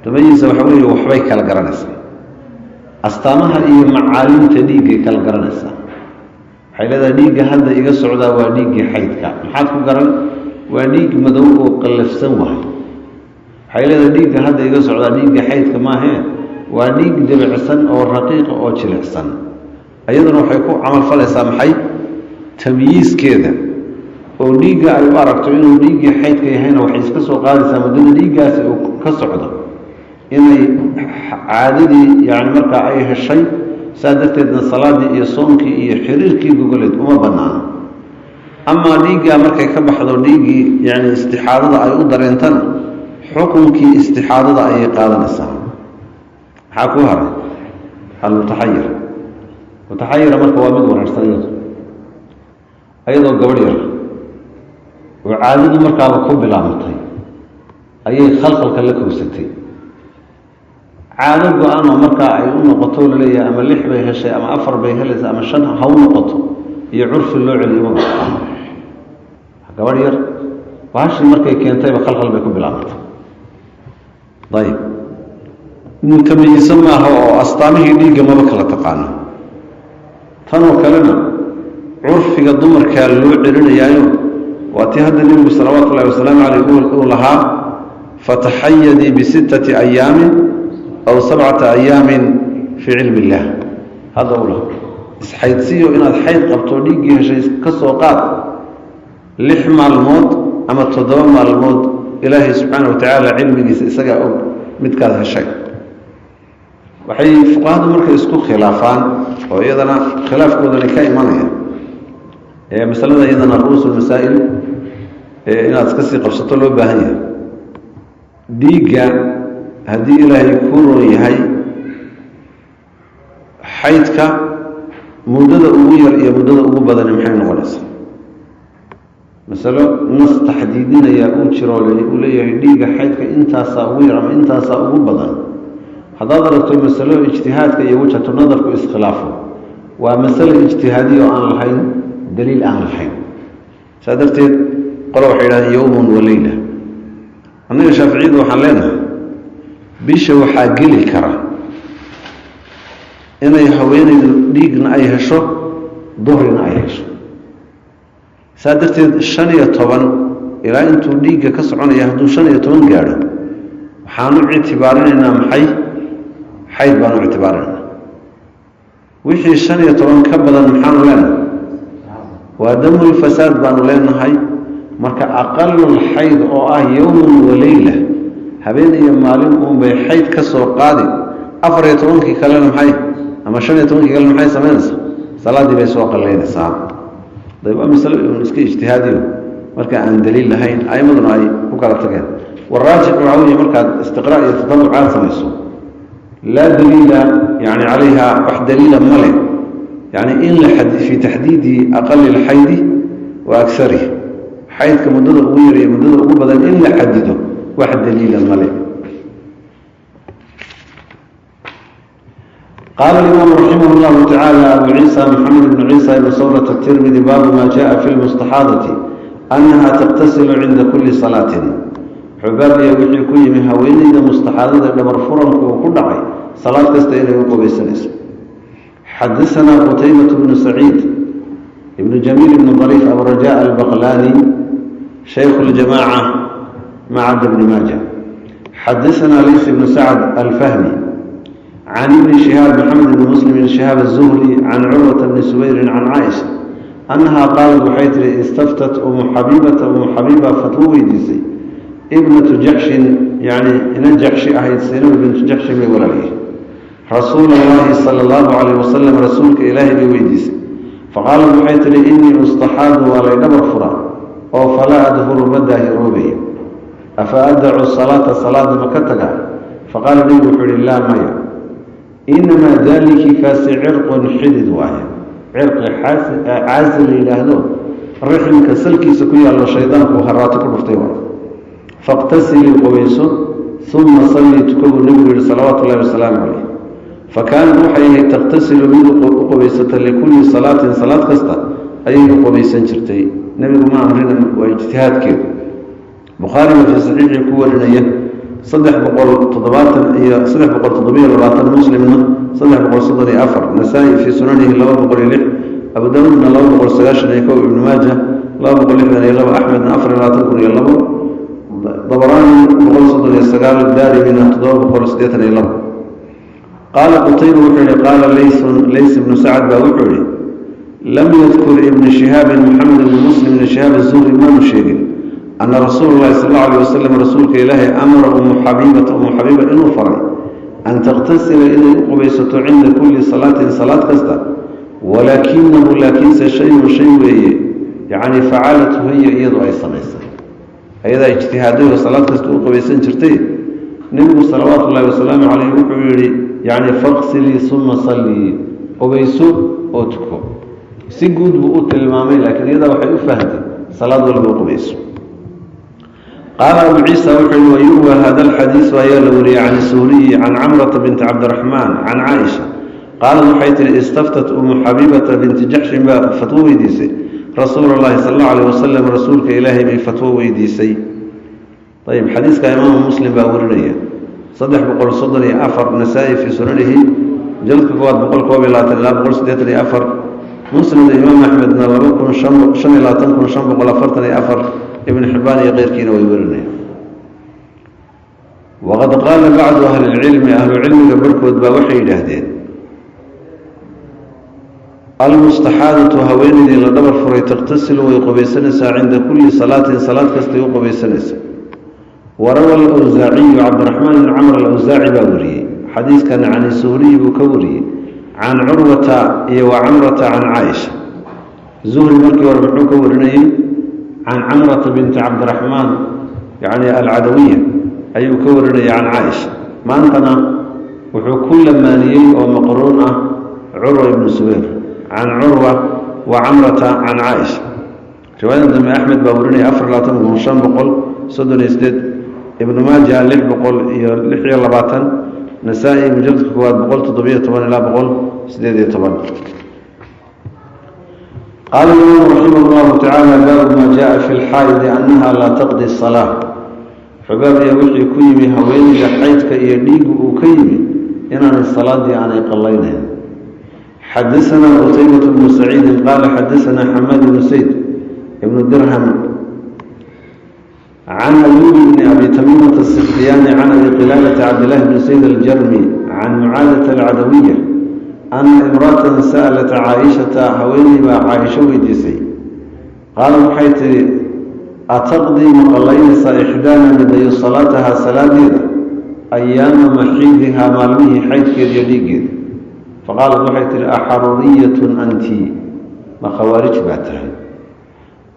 Mutamayisa waxa weeye waxbay kala garanaysaa, astaamaha iyo macaalimta dhiiggay kala garanaysaa. Waxay leedahay dhiigga hadda iga socdaa waa dhiiggii xaydka. Maxaad ku garan? Waa dhiig madow oo qallafsan wahay. Waxay leedahay dhiigga hadda iga socdaa dhiigga xaydka maahee, waa dhiig debicsan oo raqiiqa oo jilicsan. Iyaduna waxay ku camalfalaysaa maxay? Tamyiiskeeda oo dhiigga ay u aragto inuu dhiiggii xaydka yahayna waxay iska soo qaadaysaa muddada dhiiggaasi uu ka socdo inay caadadii yani markaa ay heshay. Saa darteedna salaadii iyo soonkii iyo xiriirkii gogoleed uma banaano. Amaa dhiiggaa markay ka baxdo dhiiggii yani istixaadada ay u dareentana, xukunkii istixaadada ayay qaadanaysaa. Maxaa kuu haray? Almutaxayir. Mutaxayira marka waa mid wareersan, iyado ayadoo gabadh yar oo caadadu markaaba ku bilaabantay ayay khalkhalka la kowsatay. Caado go-anoo markaa ay u noqoto laleeyahay ama lix bay heshay ama afar bay helaysa ama shan ha u noqoto iyo curfi loo celiyo maba taqaano. Gabadh yar baashii markay keentayba khalkhal bay ku bilaabantay. Ayib, mutamayiso maaha oo astaamihii dhiigga maba kala taqaano. Tanoo kalena curfiga dumarkaa loo celinayaayo, waa tii hadda Nebigu salawaatu ullahi wasalaamu caleyh uu lahaa fataxayadii bisittati ayaamin aw 7 ayaamin fii cilmi illaah. Hadda uu lahaa isxaydsiyo, inaad xayd qabto dhiiggii heshay ka soo qaad 6 maalmood ama 7 maalmood, Ilaahay subxaana wa tacaala cilmigiisa isagaa og midkaad heshay. Waxay fuqahadu markay isku khilaafaan oo iyadana khilaafkoodani ka imanaya ee masalada iyadana ru'uusulmasaa'il ee inaad iska sii qabsato loo baahan yahay, dhiigga haddii Ilaahay kuu roon yahay xaydka muddada ugu yar iyo muddada ugu badani maxay noqonaysaa? Masalo nas taxdiidinaya uu jiro uu leeyahay dhiigga xaydka intaasaa ugu yar ama intaasaa ugu badan. Haddaad aragto masalo ijtihaadka iyo wajhatu nadarku iskhilaafo, waa masalo ijtihaadiya oo aan lahayn daliil aan lahayn. Saa darteed qole waxay yidhahdeen yowmun wa leyla. Annaga Shaaficiyadu waxaan leenahay bisha waxaa geli kara inay haweeneydu dhiigna ay hesho, duhrina ay hesho. Saa darteed 15 ilaa intuu dhiigga ka soconaya, hadduu 15 gaadho, waxaanu ictibaarinaynaa maxay? Xayd baanu ictibaarinaynaa. Wixii 15 ka badan maxaanu leenahay? Waa damulfasaad baanu leenahay. Marka aqalul xayd oo ah yowmun wa leyla, habeen iyo maalin uunbay xayd ka soo qaadi. 14-kii kalena maxay, ama 15-kii kalena maxay samaynaysaa? Salaaddii bay soo qalaynaysaa. Dayb, waa masalo un iska ijtihaadiyo marka aan daliil lahayn, aimaduna ay ku kala tageen. Waraajix waxaa weeye markaad istiqraa iyo tatabuc aad samayso, laa daliila yani calayha, wax daliila male, yani in la fii taxdiidi aqali lxaydi wa agarih, xaydka muddada ugu yar iyo muddada ugu badan in la xadido, wax daliila male. Qaala imaamu raximah llahu tacaala Abu Ciisa Maxamed ibnu Ciisa ibnu Sawrat Atirmidi: baabu ma jaءa fi lmustaxaadati annaha taqtasilu cinda kuli salaatin. Wuxuu baabiya wixii ku yimi haweeneyda mustaxaadada dhabar furanku uu ku dhacay salaad kasta inay u qubaysanayso. Xadasanaa Qutaybat bnu Saciid ibnu Jamiil ibnu Dariif Aburaja Albaqlani, shaykhu ljamaaca macad bni Maaja. Xadasanaa Lays ibnu Sacd Alfahmi can Ibni Shihaab Maxamed ibni Muslim ibn Shihaab Azuhri can Curwata bni Subayrin can Caaisha annahaa qaalat, waxay tihi: istaftat Umu Xabiibata, Umu Xabiiba fatwo weydiisay, ibnatu Jaxshin, yani ina Jaxshi ahayd, Saynab bintu Jaxshin bay walaalyihi, Rasuula Allahi sala allahu calayh wasalam, rasuulka Ilaahay bay weydiisay. Faqaalat, waxay tihi: innii ustaxaadu, waa lay dhabar furaa oo falaa adhuru, ma daahiroobayo, afa adacu salaata, salaada ma ka tagaa? Faqaala, nebigu wuxuu ihi: laa, maya, inamaa daaliki, kaasi cirqun, xidid waaye, cirqi caasi la yidhaahdo, riximka salkiisa ku yaallo, shaydaanku haraato ku dhuftay waay. Faqtasilii, qubayso, uma sallii, tuko, buu nebigu yihi salawaatu ullahi wasalaamu calayh. Fa kaanat, waxay ahayd, taqtasilu, mid u qubaysata, likulli salaatin, salaad kasta ayay u qubaysan jirtay. Nebigu ma amrina, waa ijtihaadkeedu. Bukhaari baa fii saxiixii ku warinaya 370 iyo 327, Muslimna 334, Nasaa-i fii sunanihi 206, Abu Daawuudna 291, Ibnu Maaja 262, Axmedna 24002, Dabaraani 139, Daarimina 782. Qaala Qutayba, wuxuu yihi: qaala Laysun, Lays ibnu Sacad baa wuxuu yihi: lam yadkur Ibnu Shihaabin, Maxamed ibni Muslim ibni Shihaab Azuhri, maanu sheegin ana rasuula llahi sal alla alay wasalam, rasuulka Ilaahay, amara Umu Xabiibata, Umu Xabiiba inuu faray, an takhtasila, inay u qubaysato, cinda kulli salaatin, salaad kasta, walaakinahu, laakiinse shayun, shay weeye, yacni facalathu hiya, iyadu ay samaysay, ayadaa ijtihaaday oo salaad kasta u qubaysan jirtay. Nebigu salawaatu ullahi wasalaamu calayh wuxuu yihi, yacni faqsilii suma sallii, qubayso oo tuko. Si guud buu u tilmaamay, laakiin iyadaa waxay u fahamtay salaad walba u qubayso. Qaala Abu Ciisa, wuxuu yihi: wayurwa hada alxadiisu, ayaa la wariyey, can Suhriyi can Camrata binti Cabdiraxmaan can Caaisha qaalad, waxay tihi: istaftat Umu Xabiibata binti Jaxshin baa fatwo weydiisay rasuula llahi sal allahu alayh wasalam, rasuulka Ilaahay bay fatwo weydiisay. Ayib, xadiiska Imaamu Muslim baa warinaya 334, Nasaa-i fii sunanihi jalka koowaad 121 ilaa 184, Musnad Imaam Axmedna 2025544, Ibn Xibaan iyo keyrkiina way warinayaan. Waqad qaala bacdu ahli lcilmi, ahlucilmiga barhkood baa waxay yidhaahdeen: almustaxaadatu, haweeneydii la dhabar furay, takhtasilu, way qubaysanaysaa, cinda kulli salaatin, salaad kastay u qubaysanaysaa. Warawa alawsaaciyu, Cabdiraxmaan ibn Camr alawsaaci baa wariyey xadiiskan, can Suhriyi buu ka wariyey, can Curwata iyo wa Camrata can Caaisha. Zuhri markii hore muxuu ka warinayey? Can Camrata binti Cabdiraxmaan, yacni alcadawiya, ayuu ka warinayay can Caaisha. Maantana wuxuu ku lamaaniyey oo maqruun ah Curwa ibnu Subayr, can Curwa wa Camrata can Caaisha. Riwaayada dambe Axmed baa warinaya 24538, Ibnu Maaja 626. Nasaa-i mujaladka koowaad 117 ilaa 118. Qaala imaam raximah llahu tacaala: baabu maa jaa fi lxaa'idi annaha laa taqdi salaa. Xubaabiya wixii ku yimi haweeneyda xaydka iyo dhiiggu uu ka yimi inaanay salaadii aanay qallaynayn. Xadasanaa Qutaybatu bnu Saciidin qaala xadasanaa Xamaad ibnu Sayd ibnu Dirham can Ayuub bni Abi Tamiimata Asikhtiyaani can Abi Qilaalata Cabdillahi bni Sayd aljarmi can Mucaadata alcadawiya ana imra'atan sa'alat Caaishata, haweeney baa Caaisho weydiisay. Qaala, waxay tihi: ataqdii, ma qallaynaysaa, ixdaana, midayo, salaataha, salaadeeda, ayaama maxiidihaa, maalmihii xaydkeeda iyo dhiiggeeda? Faqaalat, waxay tihi: axaruuriyatun anti, ma khawaarij baa tahay?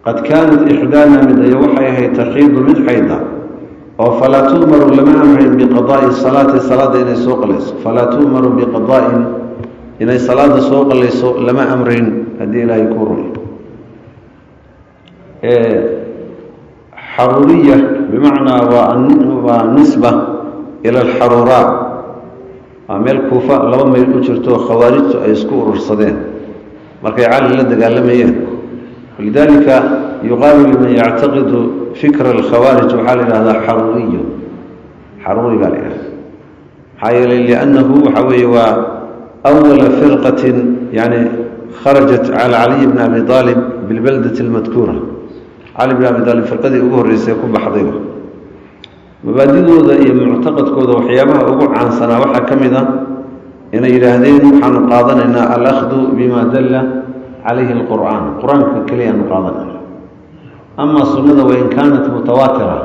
Qad kaanat ixdaana, midayo waxay ahayd, taxiidu, mid xayda oo, falaa tu'maru, lama amrin, biqadaai salaati, salaada inay soo qalayso. Falaa tu'maru biqadaa'in, inay salaada soo qalayso lama amrin. Haddii Ilaahay ku ruy, xaruuriya bimacnaa waa nisba ila alxaruuraa, waa meel Kuufa 2 mayl u jirto, khawaarijtu ay isku urursadeen markay Cali la dagaalamayeen. Walidaalika yuqaalu liman yactaqidu fikra alkhawaarij, waxaa la yidhahdaa xaruuriyu, xaruuri baa la yidhahda. Maxaa yeelay, liannahu waxa weeye waa awala firqatin yani kharajat cala Caliy bni Abi Aalib bilbaldati almadkuura. Cali bn Abi Aalib firqadii ugu horreysay ku baxday. Mabaadidooda iyo muctaqadkooda waxyaabaha ugu caansanaa waxaa ka mid ah inay yidhaahdeen: waxaanu qaadanaynaa alakhdu bima dalla calayhi alqur'aan, qur-aanka keliyaanu qaadanayna, ama sunnada wain kaanat mutawaatira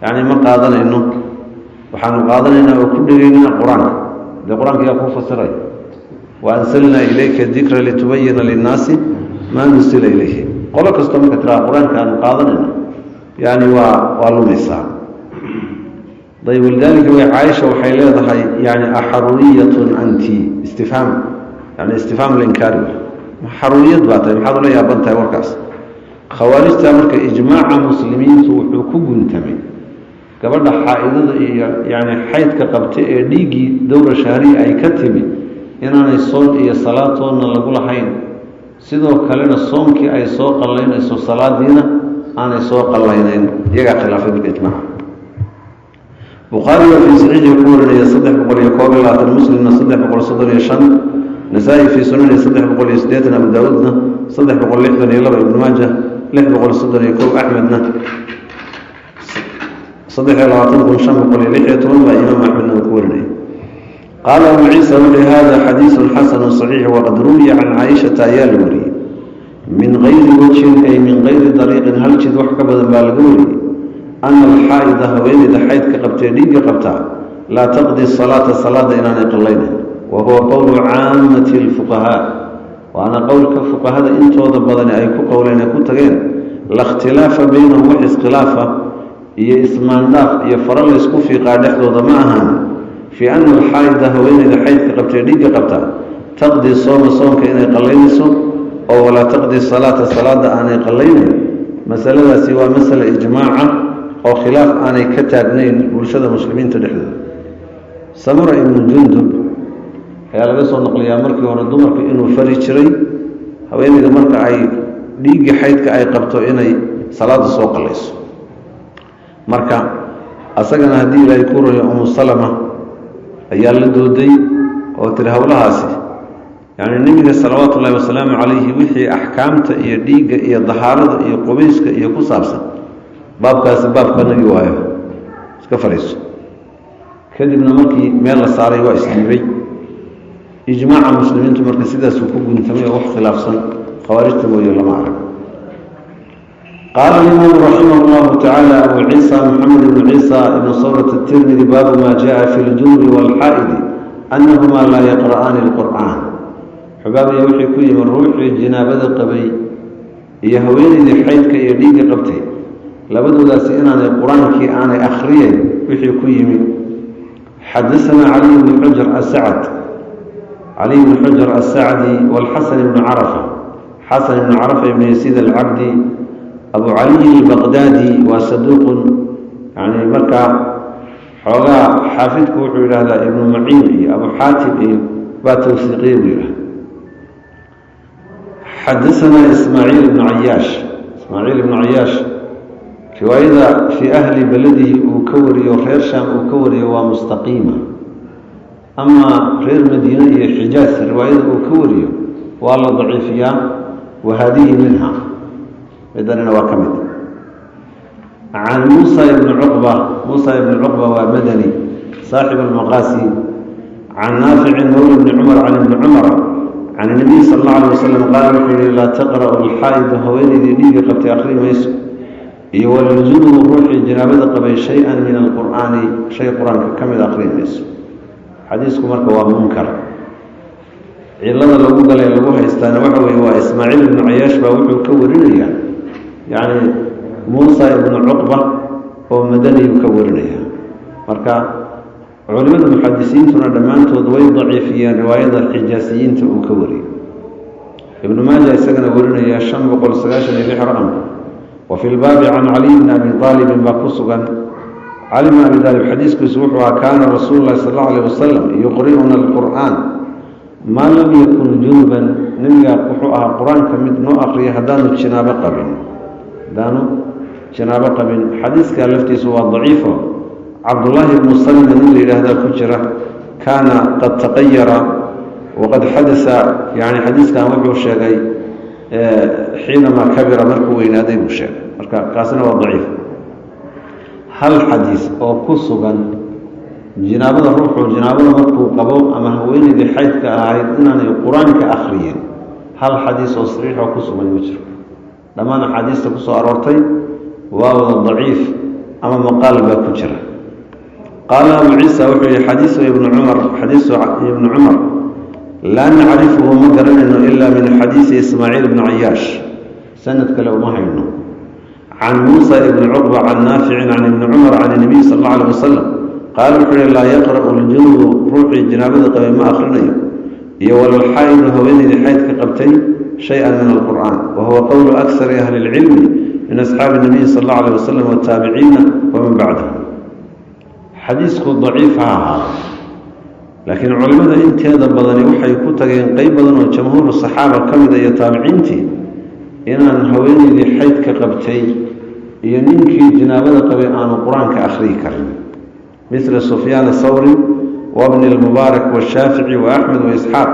yacni ma qaadanayno, waxaanu qaadanaynaa oo ku dhegaynaa qur-aanka. Dee qur-aanka yaa kuu fasiray? Wa anzalnaa ilayka dikra litubayina linnaasi maa nusila ilayhi. Qolo kastoo marka tiraa qur-aanka aanu qaadanayna, yani waa lumaysaa. Ayb, walidaalika way Caaisha waxay leedahay yani axaruuriyatun anti, istifhaam, yani istifhaam linkaari, xaruuriyad baa tahay, maxaad ula yaaban tahay warkaas khawaarijta? Marka ijmaaca muslimiintu wuxuu ku guntamay gabadha xaa-idada iyo yani xaydka qabta ee dhiiggii dowra shahriya ay ka timi inaanay soon iyo salaatoonna lagu lahayn, sidoo kalena soonkii ay soo qallaynayso, salaadiina aanay soo qallaynayn. Iyagaa khilaafay marka ijmaaca. Bukhaari baa fii saxiixii ku warinaya 321, Muslimna 335, Nasaa-i fii sunani 380, Abu Daawuudna 362, Ibnu Maaja 631, Axmedna 23516 baa Imaam Axmedna uu ku warinaya. Qaala Abu Ciisa wuxuu: hada xadiisu xasanu صaxiix, waqad ruwiya can Caaishata, ayaa la wariyey, min gayri wajhin, ay min gayri dariiqin, hal jid wax ka badan baa laga wariyey, ana alxaa'ida, haweeneyda xaydka qabtee dhiigga qabtaa, laa taqdi salaata, salaada inaanay qallaynayn. Wa huwa qowlu caamati alfuqahaa, waana qowlka fuqahada intooda badani ay ku qowleen ay ku tageen. La ikhtilaafa baynahum, wax iskhilaafa iyo ismaandhaaf iyo faro laysku fiiqaa dhexdooda ma ahaan, fii ana alxaa'ida, haweeneyda xaydka qabtee dhiigga qabtaa, taqdi sooma, soonka inay qallaynayso oo walaa taqdi salaata, salaada aanay qallaynayn. Masaladaasi waa masala ijmaaca oo khilaaf aanay ka taagnayn bulshada muslimiinta dhexdooda. Samura Ibnu Jundub ayaa laga soo naqliyaa markii hore dumarka inuu fari jiray haweeneyda marka ay dhiiggii xaydka ay qabto inay salaada soo qallayso. Marka asagana haddii Ilaahay ku rayo, Umu Salama ayaa la dooday oo tiri: howlahaasi yacni Nebiga salawaatu ullahi wasalaamu calayhi wixii axkaamta iyo dhiigga iyo dahaarada iyo qubayska iyo ku saabsan, baabkaasi baabkanagi waayo, iska fadhiiso. Kadibna markii meel la saaray waa isdhiibay. Ijmaaca muslimiintu marka sidaasuu ku guntamay oo wax khilaafsan khawaarijta mooye lama arag. Qaala alimaamu raximah llahu tacaala Abu Ciisa Maxamed ibnu Ciisa ibnu Sawrat Atirmidi: baabu maa jaa fi ljunubi waalxaa'idi annahumaa laa yaqra'aani alqur'aan. Xubaabiya wixii ku yimi ruuxii jinaabada qabay iyo haweeneydii xaydka iyo dhiigga qabtay, labadoodaasi inaanay qur-aankii aanay akhriyeyn wixii ku yimi. Xadasanaa Caliy bnu Xujr asacad, Caliy bnu Xujr asacdi, walxasan ibnu Carafa, Xasan ibnu Carafa ibnu Yasiid alcabdi Abu Caliy albaqdaadi, waa saduuqun, yani markaa xoogaa Xaafidku wuxuu yidhaahdaa Ibnu Maciin iyo Abu Xaatim iyo baa tawsiiqiye buu yidhahda. Xadasanaa Ismaaciil ibnu Cayaash. Ismaaciil ibnu Cayaash riwaayada fii ahli beladihi uu ka wariyo, reer Shaam uu ka wariyo, waa mustaqiima. Ama reer Madiine iyo Xijaas riwaayada uu ka wariyo waa la daciifiyaa. Wa haadihi minha, midanina waa ka mid. Can Muusa ibni Cuqba. Muusa ibni Cuqba waa madani, saaxib almaqaasi. Can Naaficin mawla bni Cumar, can Ibni Cumar, can Nabiy sal alla alay wasalam qaala, wuxuu yihi: laa taqra'u alxaa'idu, haweenaydii dhiiga qabtay akhri mayso, iyo waljunubu, ruuxii janaabada qabay, shay-an min alqur'aani, shay qur-aanka ka mid akhri mayso. Xadiisku marka waa munkar. Cilada lagu galay, lagu haystaana, waxa weye waa Ismaaciil ibnu Cayaash baa wuxuu ka warinayaa, yacni, Muusa ibnu Cuqba oo madaniyu ka warinaya. Marka culimada muxadisiintuna dhammaantood way daciifiyeen riwaayada xijaasiyiinta uu ka wariyey. Ibnu Maaja isagana warinaya, 596 raqamka. Wa fi lbaabi can Caliy bni Abi Aalibin baa ku sugan. Cali bn Abi Aalib xadiiskiisu wuxuu ahaa: kaana rasuulu lahi sal allau alayh wasalam yuqri'una alqur'aan maa lam yakun junuban. Nebiga wuxuu ahaa qur-aanka mid noo akriya haddaanu jinaabo qabin, haddaanu janaabo qabin. Xadiiska laftiisu waa daciifo. Cabdullaahi ibnu Salima nin la yidhaahdaa ku jira, kaana qad taqayara waqad xadasa. Yani xadiiskan wuxuu sheegay xiinamaa kabira, markuu weynaaday buu sheegay. Marka kaasina waa daciif. Hal xadiis oo ku sugan jinaabada, ruuxuu jinaabada markuu qabo ama haweeneydii xaydka ahayd inaanay qur-aanka akriyin, hal xadiis oo saxiix oo ku sugan ma jiro. Dhammaan axaadiista ku soo aroortay waa wada daciif ama maqaal baa ku jira. Qaala Abu Ciisa, wuxuu yihi: xadiisu ibnu Cumar, xadiisu Ibnu Cumar laa nacrifuhu, ma garanayno, ilaa min xadiisi Ismaaciil ibni Cayaash, sanad kale uma hayno, can Muusa ibni Cuqba, can Naaficin, can Ibni Cumar, can Nabiy sal alla aleh wasalam qaala, wuxuu yihi: laa yaqra'u ljunubu, ruuxii janaabada qabay ma akhrinayo, iyo walalxaa'idu, haweeneydii xaydka qabtay, shay-an min alqur'aan. Wa huwa qowlu akari ahli اlcilmi min asxaabi nabiyi sal allahu aleh wasalam wataabiciina waman bacdahum. Xadiisku daciif ha ahaado, laakiin culimmada inteeda badani waxay ku tageen, qeyb badan oo jamhuuru saxaaba ka mida iyo taabiciintii, inaan haweeneydii xaydka qabtay iyo ninkii janaabada qabay aanu qur-aanka akhriyi karin, misla Sufyaan Athawri wabni lmubaarak washaafici wa Axmed wa Isxaaq.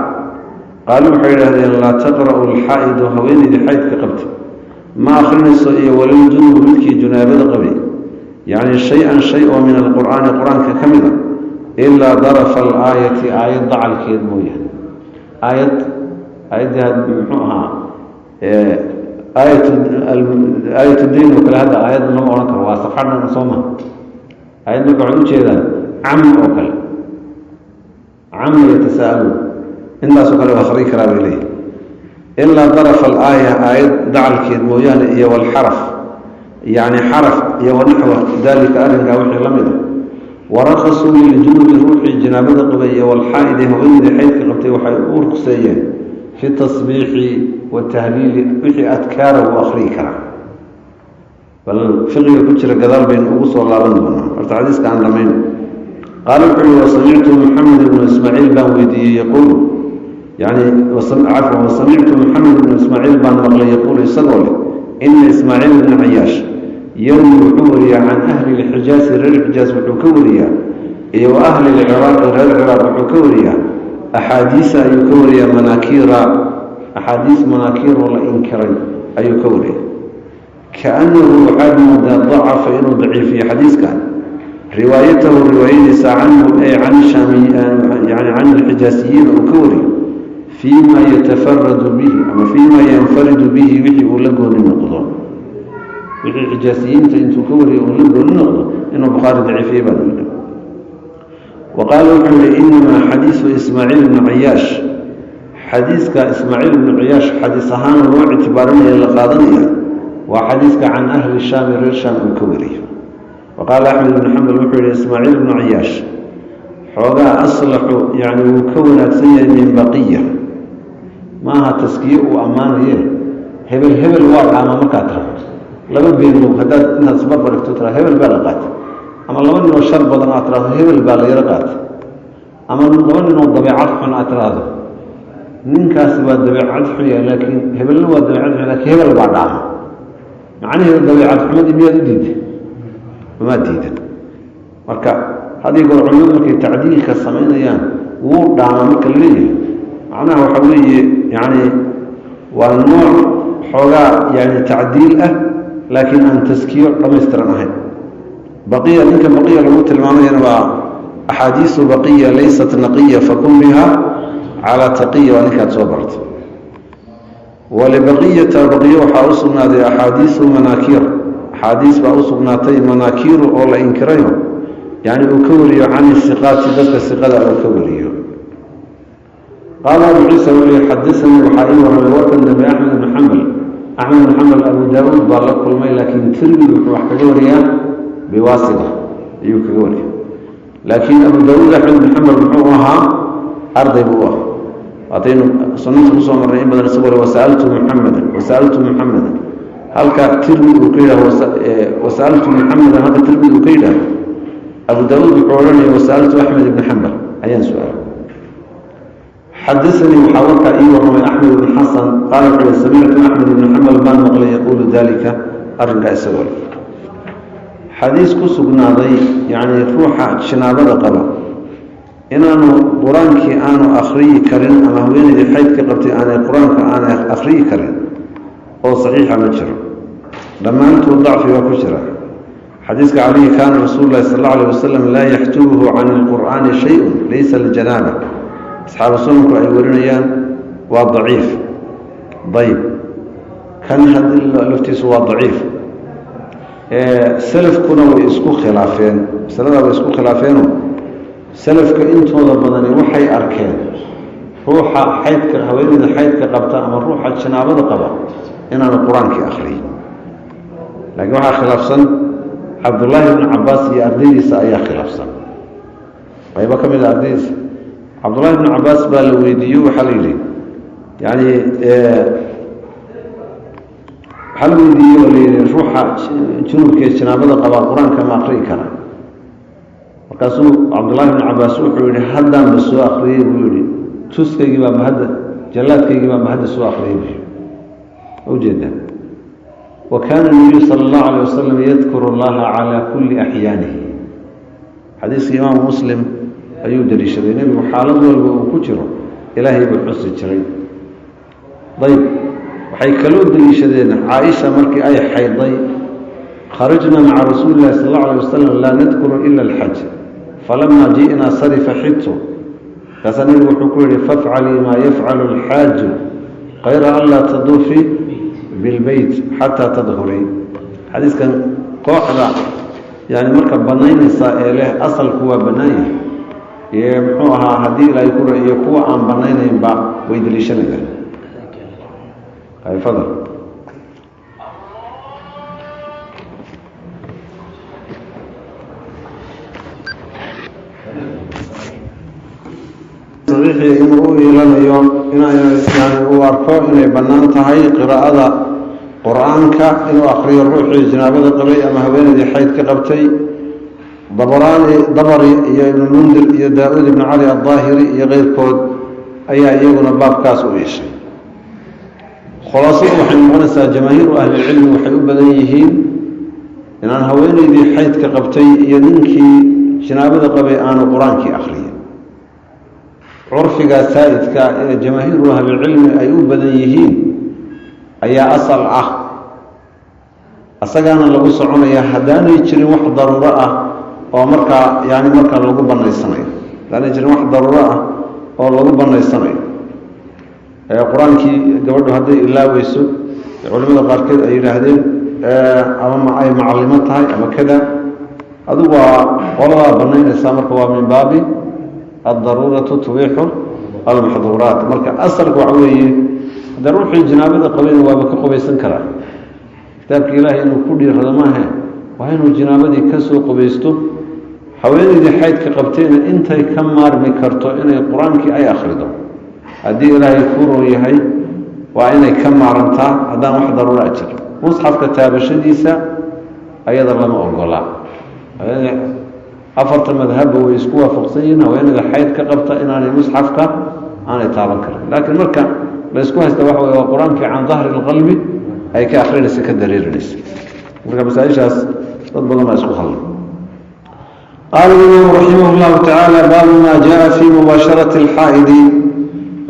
Qaalu, waxay yidhahdeen: laa taqra'u alxaa'idu, haweeneydii xaydka qabtay ma akhrinayso, iyo waliljunubu, midkii junaabada qabay, yacni, shay-an, shay oo min alqur'aani, qur-aanka ka mid a, ilaa darafa alaayati, aayad dacalkeed mooyaane. Aayad, aayaddii muxuu ahaa, aayat aayat diin oo kale. Hadda aayad lama odhan karo, waa safxadhan, soo ma? Aayad marka waxay ujeedaan cam oo kale, cama yatasaaluun, intaasoo kale waa akhrin karaa bay leeyihi. Ilaa darafa alaaya, aayad dacalkeed mooyaane, iyo walxaraf, yacni xaraf, iyo wanaxwa dalika, arrinkaa wixii la mid a. Waraqasuu liljunubi, ruuxii janaabada qabay iyo walxaa'idi, haweeneydii xaydka qabtay, waxay u ruqseeyeen fi tasbiixi watahliili, wixii adkaara wuu akhriyi karaa. Bal fiqiga ku jira gadaal baynu ugu soo laaban doonaa. Horta xadiiska aan dhamayn. Qaala, wuxuu yihi: wasamictu Maxamed ibnu Ismaaciil baan weydiiyey yaquulu, yani cafwan, wasamictu Maxamed ibnu Ismaaciil baan maqlay, yaquulu, isagoo leh: ina Ismaaciil ibna Cayaash yarwi, wuxuu wariyaa, can ahli lxijaasi, reer Xijaas wuxuu ka wariyaa, iyo wa ahli lciraaqi, reer Ciraaq wuxuu ka wariyaa, axaadiisa ayuu ka wariyaa, manaakiira, axaadiis manaakiiroo la inkiray ayuu ka wariyaa. Kaannahu, waxaad moodaa, dacafa, inuu daciifiyo xadiiskan, riwaayatahu, riwaayadiisa, canhum, ay can shaami, yani can alxijaasiyiin uu ka wariyo, fii ma yatafaradu bihi ama fii ma yanfaridu bihi, wixii uu la gooni noqdo, wixii xijaasiyiinta intuu ka wariyo uu la gooni noqdo, inuu Bukhaari daciifiyey baa mooda. Wa qaala, wuxuu yihi: inamaa xadiisu Ismaaciil ibnu Cayaash, xadiiska Ismaaciil ibnu Cayaash xadiis ahaan loo ictibaarinaya, la qaadanaya, waa xadiiska can ahli Shaami, reer Shaam uu ka wariyo. Wa qaala Axmed ibnu Xambal, wuxuu yihi: Ismaaciil ibnu Cayaash xoogaa aslaxu, yani wuu ka wanaagsan yahay, min baqiya. Maaha taskiye uu ammaanaye. Hebel hebel waa dhaama markaad tiraado, laba beenlow haddaad intaad isbarbar dhigto tira hebel baa la qaatay. Ama laba nin oo shar badan aad tiraahdo hebel baa la yaro qaatay, ama laba nin oo dabeecad xun aad tiraahdo ninkaasi waa dabeecad xun yahay, laakiin hebelna waa dabeecad xun, lakiin hebel baa dhaama. Macnaheedu dabeecad xumadii miyaad u diiday? Mamaa diidan. Marka haddii goor culimadu markay tacdiilka samaynayaan wuu dhaama marka la leeyahay, macnaha waxa weeye yacni waa nooc xoogaa yani tacdiil ah, laakiin aan taskiyo dhammaystiran ahayn. Baqiya, ninka baqiya lagu tilmaamayana waa axaadiisu baqiya laysat naqiya fakun biha calaa taqiya, waa ninkaad soo bartay. Walibaqiyata, baqiyo waxaa u sugnaaday axaadiisu manaakiir, axaadiis baa u sugnaatay manaakiiru oo la inkirayo, yani uu ka wariyo can siqaati, dadka siqada uu ka wariyo. Qaala Abu Ciisa wuxuu yihi: xadasanii, waxaa ii warramay warkan dambe Axmed ibnu Xambal. Axmed ibnu Xambal Abu Daauud baa la kulmay, laakiin Tirmidi wuxuu wax kaga wariyaa biwaasita ayuu kaga wariya. Laakiin Abu Daauud Axmed ibnu Xambal muxuu ahaa? Arday buu u ahaa. Haddaynu sunanta kusoo marnay in badan isagoo le wasa'altu Muxamedan, wasa'altu Muxamedan. Halka Tirmidi uu ka yidhaho wasa'altu Muxamedan, halka Tirmidi uu ka yidhaaho, Abu Daauud wuxuu odhanaya wasa'altu Axmed ibni Xambal ayaan su-aalay. Xadasanii, waxaa warkaa ii warramay Axmed ibn Xasan. Qaala wuxuu yihi: samictu Axmed ibni Xambal baan maqlay yaquulu dalika, arrinkaa isagoo le. Xadiis ku sugnaaday yacni ruuxa jinaabada qaba inaanu qur-aankii aanu akhriyi karin, ama haweeneydii xaydka qabtay aanay qur-aanka aanay akhriyi karin, oo saxiixa ma jiro. Dhammaantood dacfi waa ku jira. Xadiiska caliyi, kaana rasuulu lahi sal alla alayh wasalam laa yaxjubuhu can ilqur'aani shay-un laysa aljanaaba, asxaabu sunanku ay warinayaan, waa daciif. Ayib, kan haddii laftiisu waa daciif. Selafkuna way isku khilaafeen masaladaa, way isku khilaafeeno selafka intooda badani waxay arkeen ruuxa xaydka, haweeneyda xaydka qabta ama ruuxa janaabada qaba inaanu qur-aankii akhriyin. Laakiin waxaa khilaafsan Cabdullaahi ibnu Cabaas iyo ardaydiisa ayaa khilaafsan, qaybo ka mid a ardaydiisa. Cabdullahi ibnu Cabaas baa la weydiiyo, waxaa la yidhi yani waxaa la weydiiyey oo la yidhi ruuxa junubka ee janaabada qabaa qur-aanka ma akriyi kara? Markaasuu Cabdullahi ibnu Cabaas wuxuu yihi: haddaanba soo akriyey, buu yihi, tuskaygii baanba hadda, jallaadkaygii baanba hadda soo akriyey, buu yii. Ujeeda wa kaana nabiyu sala allahu alayh wasalam yadkuru allaha calaa kulli axyaanihi. Xadiiska Imaamu Muslim ayuu daliishaday. Nebigu xaalad walba uu ku jiro Ilaahay buu xusi jiray. Ayb, waxay kaloo daliishadeen Caaisha markii ay xayday: kharajna maca rasuuli illahi sal allau alay wasalam laa nadkuru ila alxaj, falama ji'naa sarifa xidtu. Markaasaa nebigu wuxuu ku yihi: fafcalii maa yafcalu alxaaju kayra an laa taduufi bilbeyt xataa tadhurii. Xadiiskan kooxda yani marka banaynaysa ee leh asalku waa bannaan yahay ee muxuu ahaa haddii Ilaahay ku iyo kuwa aan banaynaynba way daliishanayaan. Fadal. Saxiixii inuu u iilanayo yani uu arko inay bannaan tahay qiraa'ada qur-aanka inuu akriyo ruuxii janaabada qabay ama haweeneydii xayd ka qabtay. Dabaraani, Dabari iyo Ibnulmundir iyo Daa-uud ibnu Cali Addaahiri iyo keyrkood ayaa iyaguna baabkaas u iishay. Khulaasadu waxay noqonaysaa jamaahiiru ahlilcilmi waxay u badan yihiin inaan haweeneydii xaydka qabtay iyo ninkii janaabada qabay aanu qur-aankii akriyin. Curfigaa saa'idka ee jamaahiiru ahlilcilmi ay u badan yihiin ayaa asal ah, asagaana lagu soconaya haddaanay jirin wax daruuro ah oo markaa yani markaa lagu banaysanayo, haddaanay jirin wax daruuro ah oo lagu banaysanayo. Qur-aankii gabadhu hadday ilaaweyso, culimada qaarkeed ay yidhaahdeen ama ay macalimo tahay ama kada, adigu waa qoladaa banaynaysaa. Marka waa min baabi addaruuratu tubiixu almaxduuraat. Marka asalka waxa weeye haddee ruuxii janaabada qabayna waaba ka qubaysan karaa. Kitaabka Ilaahay inuu ku dhiirado maahe, waa inuu janaabadii ka soo qubaysto. Haweeneydii xaydka qabtayna intay ka maarmi karto inay qur-aankii ay akhrido, haddii Ilaahay ku roon yahay, waa inay ka maarantaa haddaan wax daruura jir. Musxafka taabashadiisa ayada lama ogolaa. Afarta madhabba way isku waafaqsan yihiin haweeneyda xayd ka qabta inaanay musxafka aanay taaban karin, laakiin marka la isku haysta waxa wey waa Qur-aankii can dahri lqalbi ay ka akrinaysa, ka dareerinaysa. Marka masaaishaas dad badan baa isku khalday. Qaala imaamu raximah llahu tacaala: baabu maa jaa fii mubaasharati alxaa'idi.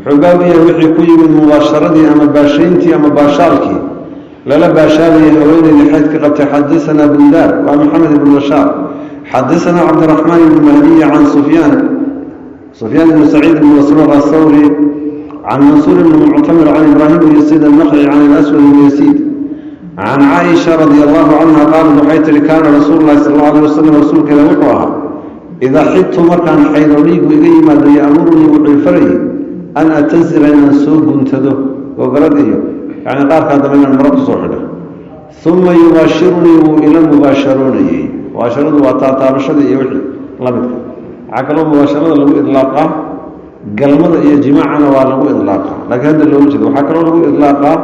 Wuxuu baab yahay wixii ku yimid mubaasharadii ama baashayntii ama baashaalkii lala baashaalayay haweeneydii xaydka qabtay. Xadasanaa Bundaar, waa Maxamed ibn Bashaar. Xadasanaa Cabdiraxmaan ibn Mahdiy can Sufyaan, Sufyaan ibn Saciid ibn Masruuq Athawri, can Mansuur ibni Muctamir, can Ibraahim bn Yasiid annaqci, can Alaswad ibn Yasiid, can Caaisha radia allahu canha qaalat, waxay tihi: kaana rasuulu lahi sal alla alay wasalam, rasuulka ilah wuxuu ahaa, idaa xidtu, markaan xaydo, dhiigu iga yimaado, ya'murunii, wuxuu farayay, an atazira, inaan soo guntado gogarad iyo yacni qaarkaa dambe inaan maro kusoo xidho. Uma yubaashirunii, wuu ila mubaasharoonayey. Mubaasharadu waa taataabashadii iyo wixii la midka. Waxaa kaloo mubaasharada lagu idlaaqaa galmada iyo jimaacana waa lagu idlaaqaa, laakiin hadda looga jeedo. Waxaa kaloo lagu idlaaqaa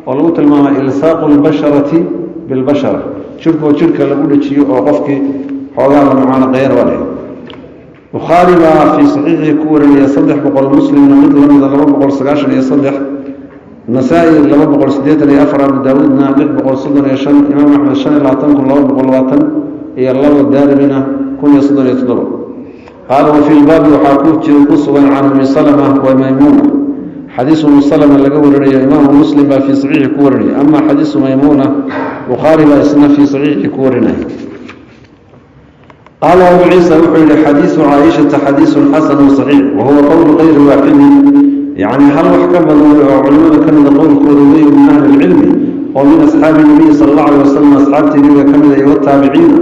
oo lagu tilmaamaa ilsaaqu lbasharati bilbashara, jirhkoo jirhka lagu dhejiyo oo qofkii xoogaa la mucaanaqeeyana waa dhihi. Bukhaari baa fii saxiixii ku warinaya 300, Muslimna mid lamida 293, Nasaa-i 284, Abu Daawuudna 635, Imaam Axmed 25222, Daarimina 1037. Qaala: wafi lbaabi waxaa ku sugan can Umi Salama wa Maymuuna. Xadiisu Umi Salama laga warinayo Imaamu Muslim baa fii saxiixi ku warinaya. Ama xadiisu Maymuuna, Bukhaari baa isna fii saxiixi ku warinaya. Qaala Abu Ciisa, wuxuu yihi: xadiisu Caaishata xadiisun xasanu saxiix, wahuwa qowlu kayri waaxidin, yacni hal wax ka badan oo culimada ka mida qowlkooda wey, min ahli lcilmi oo min asxaabi nabiyi sala allahu alay wasalam, asxaabtii Nabiga ka mida iyo wataabiciina.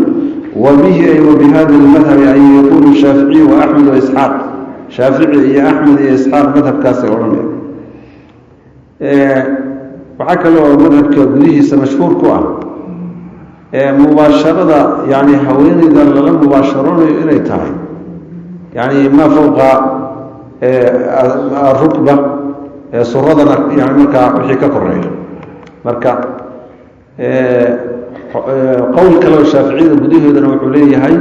Wa bihi, ay wa bihada almadhabi, ay yaquulu Shaaficiyu wa Axmed wa Isxaaq. Shaafici iyo Axmed iyo Isxaaq madhabkaasay odhanaya. Waxaa kale oo madhabka gudihiisa mashhuur ku ah mubaasharada, yani haweeneyda lala mubaasharoonayo, inay tahay yani maa fowqa arukba, suradana yani markaa wixii ka koreeya. Marka qowl kale oo shaaficiyada gudahoodana wuxuu leeyahay,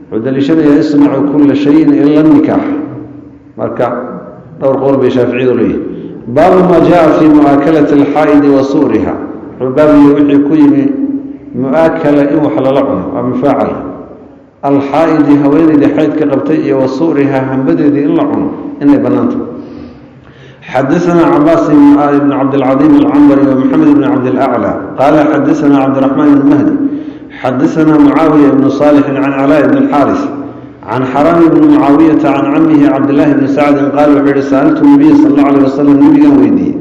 wuxuu daliishanayaa: isnacu kula shayin ila nikaax. Marka dhowr qowl bay shaaficiyadu leeyihin. Baabu maa jaa fii mu'aakalati alxaa'idi wa suuriha. Wuxuu baabiya wixii ku yimi mu'aakala, in wax lala cuno, waa mufaacala, alxaa'idi, haweeneydii xaydka qabtay, iyo wa suuriha, hambadeedii in la cuno inay bannaanta. Xadaثna Cabaas ibn Cabdilcadiim alcambari wa Maxamed ibn Cabdilأclى qaala: xadaثna Cabdiraxmaan ibn Mahdi, xadaثna Mucaawiya ibnu Saalixin, can Calaa ibn Alxaaris, can Xaraam ibni Mucaawiyata, can camihi Cabdillaahi bni Sacdin, qaala, wuxuu yihi: sa'altu nabiya sal alla alيh wasalam, nabigan weydiiyey,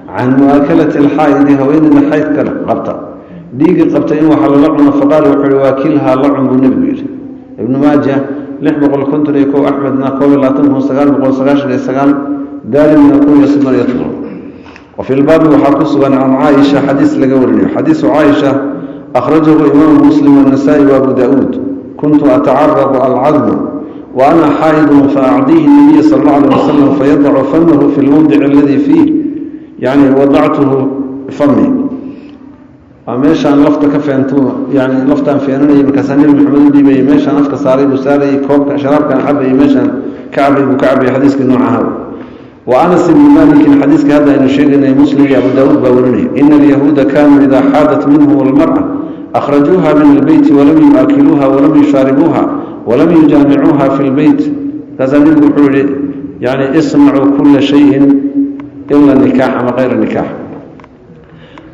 can mu'aakalati alxaa'idi, haweeneyda xaydka qabta, dhiiga qabta, in waxa lala cuno. Faqaala, wuxuu yihi: waakilhaa, la cun buu nebigu yidhi. Ibnu Maaja 651, Axmedna 21999, Daarimina 1037. Wa fi lbaabi waxaa ku sugan can Caaisha xadiis laga warinayo. Xadiisu Caaisha akhrajahu Imaamu Muslim wanasaa-i wa Abu daauud: kuntu atacaradu alcadma wa ana xaa'idun, faacdiihi nabiya sal alla alay wasalam, fayadacu famahu fi lmowdici aladii fiih, yani wadactuhu fami, waa meeshaan lafta ka feento, yani laftaan feenanayay, markaasaa Nebi Maxamed u dhiibayay, meeshaan afka saaray buu saarayay, koobka sharaabkaan cabayay meeshaan ka cabay buu ka cabayay. Xadiiskii noocaha wa Anas ibni Malikin, xadiiska hadda aynu sheegaynay, Muslim iyo Abu Daawuud baa warinaya: ina alyahuuda kaanuu idaa xaadat minhum almar'a akhrajuuha min albeyti, walam yu'aakiluuha walam yushaaribuuha walam yujaamicuuha fi lbeyt. Markaasaa nebigu wuxuu yihi, yani isnacuu kula shayin ila nikaax ama kayra nikaax.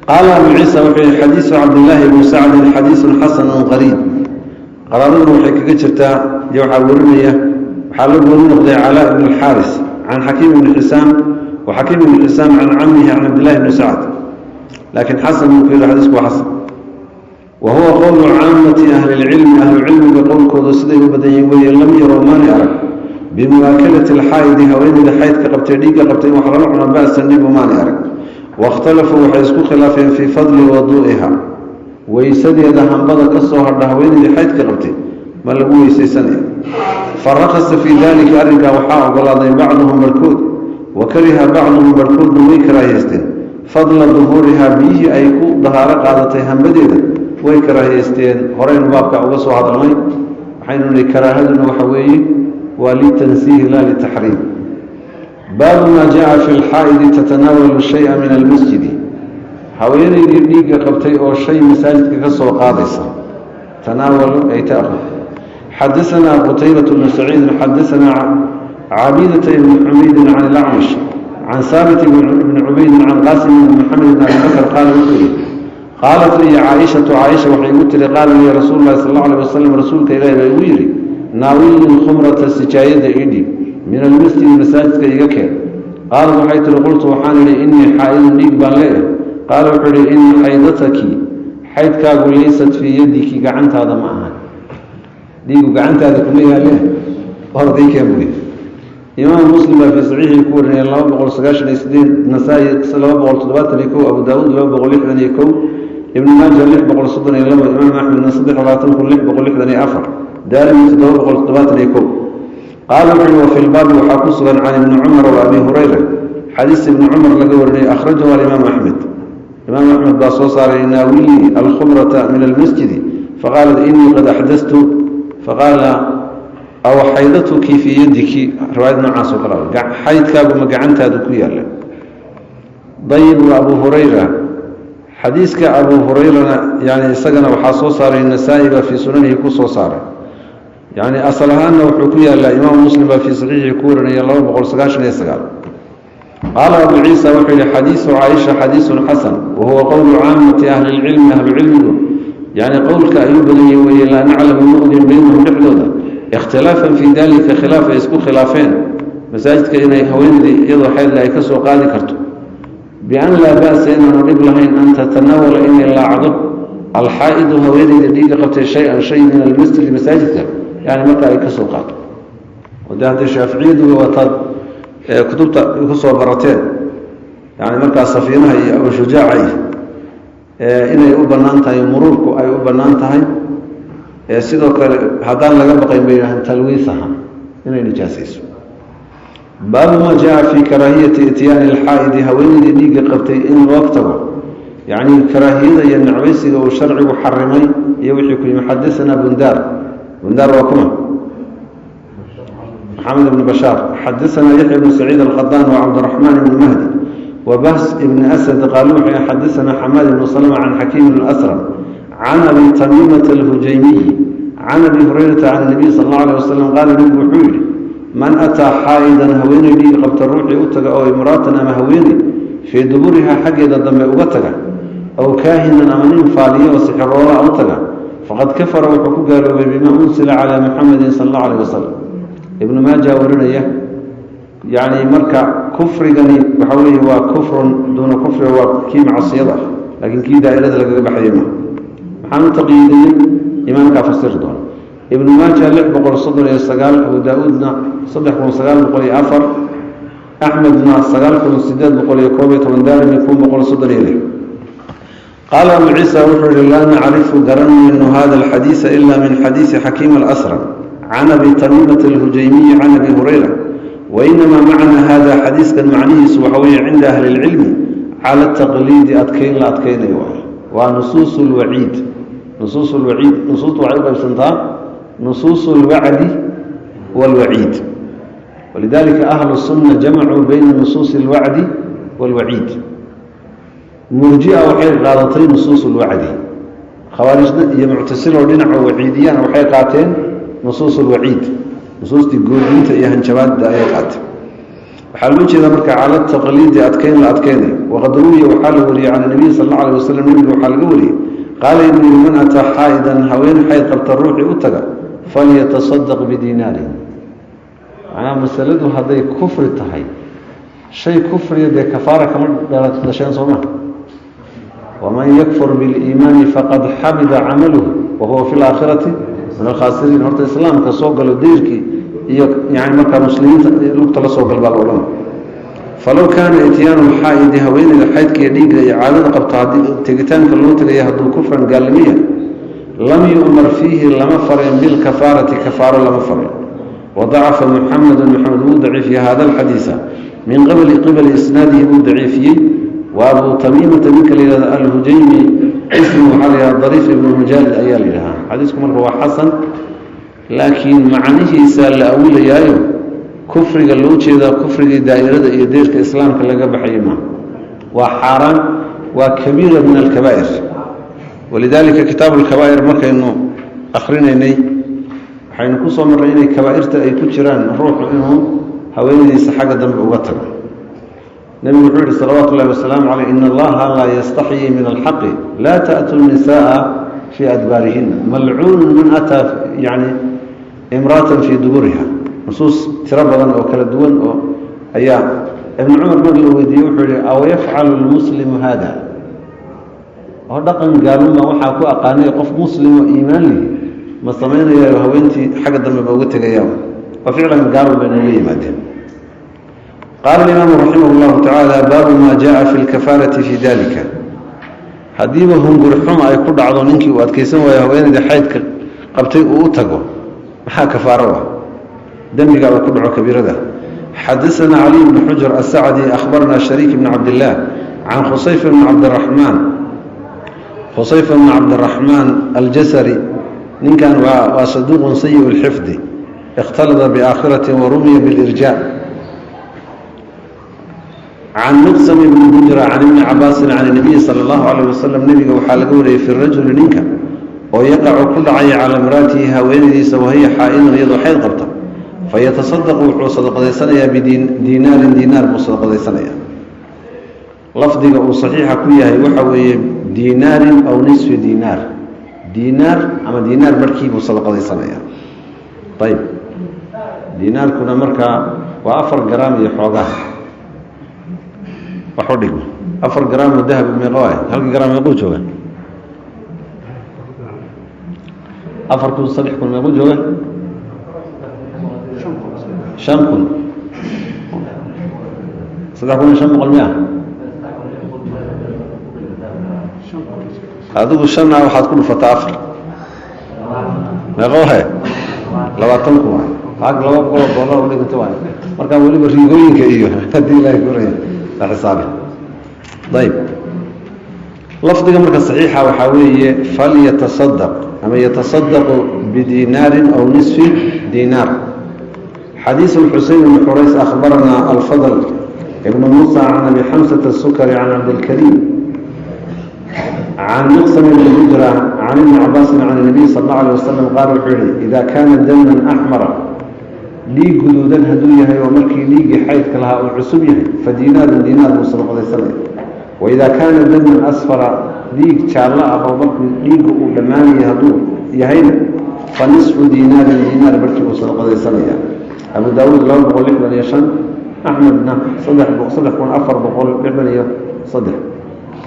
Qaala Abu Ciisa, wuxuu yihi: xadiisu Cabdillaahi bni Sacdin xadiisun xasanun qariib. Qaraabaduna waxay kaga jirtaa dee waxaa warinaya, waxaa la gooni noqday Calaa ibn Alxaaris can Xakiim ibni Xisaam, wa Xakiim ibni Xisaam can camihi, can Cabdillahi bni Sacd, laakiin xasan buu ku yihi, xadiisku waa xasan. Wa huwa qowlu caamati ahli lcilmi, ahlucilmiga qowlkoodu siday u badan yihin weeye. Lam yarow, maani arag, bimu'aakalati alxaa'idi, haweeneyda xaydka qabtay, dhiigga qabtay, in wax lala cuno, ba'san, dhibu maani arag. Waاkhtalafuu, waxay isku khilaafeen, fii fadli waduu'iha, weysadeeda hambada ka soo hadha, haweeneydii xaydka qabtay ma lagu weysaysanaya. Farakasa fii dalika, arrinkaa waxaa ogolaaday, bacduhum, barhkood, wa kariha bacduhum, barhkoodna way karaahiyeysteen, fadla duhuurihaa, biyihii ay ku dahaaro qaadatay hambadeeda way karaahiyeysteen. Horeynu baabka uga soo hadalnay. Waxaan Waxaynu nihi karaahaduna waxa weeye waa litansiihi laa litaxriim. Baabu maa jaa fi lxaa'idi tatanaawalu shaya min almasjidi, haweenaydii dhiigga qabtay oo shay masaajidka ka soo qaadaysa. Tanaawalu ay taakhud. Xadasanaa qutaybatu bnu saciidin, xadasanaa cabidata ibni xumaydin, can ilacmash, can saabit ibni cubaydin, can qaasim ibni maxamed ibn abi bakr, qaala wuxuu yihi: qaalat lii Caaishatu, Caaisha waxay igu tiri, qaala lii rasuulu lahi sal alla alay wasalam, rasuulka Ilahi baa igu yidhi: naawilnii lkhumrata, sijaayadda ii dhiib, min almasjidi, masaajidka iga keen. Qaalat waxay tihi: qultu, waxaan idhi: innii xaa'idun, dhiig baan leeyahay. Qaala wuxuu ihi: ina xaydataki, xaydkaagu, laysat fii yadiki, gacantaada ma ahan, dhiigu gacantaada kuma yaale, orday keen buy. Imaam Muslim baa fii saxiixii ku warinaya 298, Nasaa-i 271, Abu Daawuud 261, Ibnu Maaja 632, Imaam Axmedna 23664, Daarimi 771. Qaala wuxu uhi: wa fi lbaabi, waxaa ku sugan, can Ibni Cumar wa Abi Hurayra, xadiis Ibni Cumar laga warinaya. Akhrajahu alimaam Axmed, Imaam Axmed baa soo saaray. Naawilii alkhumrata min almasjidi, faqaalat: inii qad axdastu. Faqaala: aw xaydatuki fii yadiki? Riwaayad noocaas oo kale, xaydkaagu ma gacantaadu ku yaalla? Dayib, wa Abu Hurayra, xadiiska Abu Hurayrana yani isagana waxaa soo saaray Nasaa-i baa fii sunanihi ku soo saaray. Yani asal ahaanna wuxuu ku yaallaa, Imaam Muslim baa fii saxiixii ku warinaya 299. Qaala Abu Ciisa wuxuu yihi: xadiisu Caaisha xadiisun xasan, wa huwa qowlu caamati ahli lcilmi, ahlu cilmigu yani qowlka ayuu badanyay weeye. Laa naclamu, ma ogin, baynahum, dhexdooda, ikhtilaafan fii dalika, khilaaf ay isku khilaafeen masaajidka inay haweenaydii iyadoo xaydle ay ka soo qaadi karto, bian laa ba'sa, inaanu dhib lahayn, an tatanaawala, inay laacdo, alxaa'idu, haweenayda dhiigga qabtay, shay-an, shay, min almasjidi, masaajidka, yani marka ay ka soo qaado. De haddii shaaficiyadu wataad kutubta kusoo barateen, yani markaa safiinaha iyo Abushujaaca iyo inay u bannaan tahay muruurku, ay u bannaan tahay sidoo kale haddaan laga baqayn, bay yidhahdeen, talwiisaha, inay nijaasayso. Baabu maa jaa fii karaahiyati ityaani alxaa'idi, haweenaydii dhiigga qabtay in loo tago, yacni karaahiyada iyo necbaysiga uu sharcigu xarimay iyo wixii ku yimi. Xadasanaa Bundaar. Bundaar waa kuma? Maxamed ibn Bashaar. Xadasanaa Yaxya ibnu Saciid alqadaan wa Cabdiraxmaan ibni Mahdi wa Bahs ibni Asad, qaalu waxay: xadasanaa Xamaad ibnu Salma, can Xakiim ibn Asram, can Abi Tamiimata alhujaymiyi, can Abi Hurayrata, can nabiy sal allau aleh wasalam, qaala, nebigu wuxuu yidhi: man ataa xaa'idan, haweeney dhiig qabta ruuxii u taga, oo imraatan, ama haweeney, fii duburihaa, xaggeeda dambe uga taga, aw kaahinan, ama nin faaliyo oo sixiroola u taga, faqad kafara, wuxuu ku gaaloobay, bimaa unsila calaa Muxamadin sala allahu alayh wasalam. Ibnu Maaja warinaya. Yacni marka kufrigani waxa weeye waa kufrun duuna kufriga, waa kii macsiyada ah, laakiin kii daa'irada lagaga baxayay ma. Maxaan u taqyiidiyey? Imaamkaa fasiri doona. Ibnu Maaja 639, Abu Daa-uudna 3904, Axmedna 9811, Daarimi 1136. Qaala Abu Ciisa wuxuu yihi: laa nacrifu, garan mayno, hada alxadiisa ila min xadiisi Xakiim alasram, can Abi Tamiimata alhujaymiyi, can Abi Hurayra. Wainamaa macna hada, xadiiskan macnihiisu waxa weeye, cinda ahli اlcilmi cala taqliidi, adkeyn la adkeynayo waay. Waa nusuus lwaciid. Nusuus lwaciid, nusuustu waxay u qaybsantaa nusuus اlwacdi wاlwaciid. Walidalika ahlu sunna jamacuu bayna nusuusi اlwacdi wاlwaciid. Murjia waxay qaadatay nusuus اlwacdi, khawaarijda iyo muctasiloo dhinaca waciidiyana waxay qaateen nusuus اlwaciid, nusuustii goodinta iyo hanjabaadda ayay qaateen. Waxaa loo jeedaa marka cala taqliidi, adkeyn la adkeynayo. Waqad ruwiya, waxaa la wariyey, can nabiy sal alla alay wasalam, nebiga waxaa laga wariyey, qaala inuu yihi: man ataa xaa'idan, haween xayd qabta ruuxii u taga, falyatasadaq bidiinaarin. Macnaha masaladu hadday kufri tahay, shay kufriya dee kafaara kama dhasheen, soo maa? Waman yakfur biliimaani faqad xabida camaluhu wahuwa fi laakhirati min alkhaasiriin. Horta islaamka soo galo, dayrkii iyo yani markaa muslimiinta lugta la soo gal baa la odhanay. Falow kaana ityaanu lxaa'idi, haweeneyda xaydka iyo dhiigga iyo caadada qabta haddii tegitaanka loo tegaya hadduu kufran, gaalnimiya, lam yu'mar fiihi, lama farin, bilkafaarati, kafaaro lama farin. Wadacafa Muxamedu, Maxamed wuu daciifiyey, hada alxadiisa min qibali isnaadihi buu daciifiyey. Wa Abu Tamiimata, ninka la yihahdo Alhujaymi, ismu waxaa la yihahda Dariif ibnu Mujaalid ayaa la yidhahaa. Xadiisku marka waa xasan. Laakiin macnihiisaa la awilayaayo, kufriga loo jeedaa kufrigii daa'irada iyo deerka islaamka laga baxayay maaha. Waa xaaraan, waa kabiira min alkabaa'ir. Walidaalika kitaabu alkabaa'ir markaynu akhrinaynay, waxaynu ku soo marray inay kabaa'irta ay ku jiraan ruuxu inuu haweenadiisa xagga dambe uga tago. Nebigu wuxuu yihi, salawaatu ullahi wasalaamu caleyh: "Ina allaha laa yastaxyii min alxaqi, laa ta'tuu nisaaa fii adbaarihina, malcuunu man ataa yani imraatan fii duburiha." Nusuus tiro badan oo kala duwan oo ayaa. Ibnu Cumar mar la weydiiyey, wuxuu yihi: "Aw yafcalu lmuslimu haada?" Oo dhaqan gaaluma waxaa ku aqaanay, qof muslim oo iimaan lihi ma samaynayayo haweentii xagga dambe ma uga tegaya? Oo ficlan gaalun bay nooga yimaadeen. Qaala alimaamu raximah llahu tacaala: baabu ma jaءa fi lkafaarati fi dalika. Haddiiba hungur xuma ay ku dhacdo ninkii, uu adkeysan waayo, haweenaydii xaydka qabtay uu u tago, maxaa kafaaro ah dembiga uu ku dhaco kabiirada? Xadaثana caliي bn xujr asacdi, akhbarna shariik bn cabdillaah, can khusayf bn cabdiraxmaan, khusayf bn cabdiraxmaan aljasari. Ninkan waa saduuq sayi اlxifdi, اkhtalada biaakhirati warumiya biاlirjaa. Can miqsam bni bujra, can ibni cabaasin, can nabiyi sala allahu calayh wasalam, nebiga waxaa laga wariyey fi rajuli, ninka oo yaqacu ku dhacaya calaa imraatihi, haweenadiisa, wahiya xaa'idun, iyadoo xayd qabta, fayatasadaqu, wuxuu sadaqadaysanayaa, bidiinaarin, diinaar buu sadaqadaysanaya. Lafdiga uu saxiixa ku yahay waxa weeye diinaarin aw nisfi diinaar, diinaar ama diinaar barhkii buu sadaqadaysanaya. Ayib, diinaarkuna markaa waa 4 garaam iyo xoogaa wax u dhigma. 4 garaam oo dahab meeqo waay? Halka garaam meequu jooga? 4,000, 3,000 meequu jooga? 5,000, 3,500 miya? Adigu shanna waxaad ku dhufataa afar, meeqo waay? 20,000 waay. Lacag $200 u dhiganta waay. Markaa weliba riigooyinka iyo haddii Ilaahay kuraya la xisaabi. Ayib, lafdiga marka saxiixa waxaa weeye falyatasadaq ama yatasadaqu bidiinaarin aw nisfi diinaar. Xadiisu Xusein bn Xurays, akhbaranaa alfadl ibn muusa, can abi xamsata asukari, can Cabdilkariim, can miqsam bni bujra, can ibni cabaasin, can nabiy sal اllau alay wasalam, qaala wuxuu yihi: "Ida kaana daman axmara, dhiig guduudan hadduu yahay, oo markii dhiiggii xaydka lahaa uu cusub yahay, fa diinaarun, diinaar buu sadaqadaysanaya. Waidaa kaana daman asfara, dhiig jaallo ah oo markuu dhiigga uu dhammaanaya hadduu yahayna, fa nisfu diinaarin, diinaar barkii buu sadaqadaysanaya." Abu Daawuud 265, Axmedna 3463.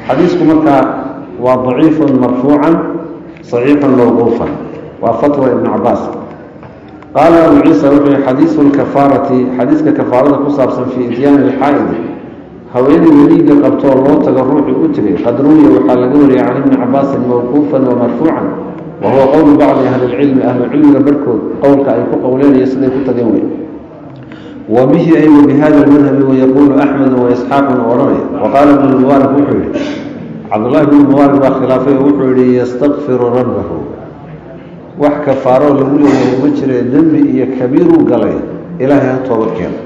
Xadiisku markaa waa daciifun marfuucan, saxiixun mawquufan, waa fatwa Ibnu Cabaas. Qaala Abu Ciisa, wuxuu yihi: xadiisu lkafaarati, xadiiska kafaarada ku saabsan, fii ityaani alxaa'idi, haweeneyda dhiigga qabtoo loo tago ruuxii u tegay, qad ruwiya, waxaa laga wariyay, can ibni Cabaasin mawquufan wa marfuucan, wa huwa qowlu bacdi ahli lcilmi, ahlucilmiga barhkood qowlka ay ku qowleenayo siday ku tageen wey. Wa bihi, ay wa bihada lmadhabi, wayaquulu Axmedu wa Isxaaqun u odhanaya. Wa qaala Ibnu Mubaarak, wuxuu yihi Cabdullahi bnu Mubaarak baa khilaafay oo wuxuu yihi: yastakfiru rabbahu, wax kafaaroo lagu leeyahay ma jiree, dembi iyo kabiiruu galay, Ilaahay ha toobad keeno.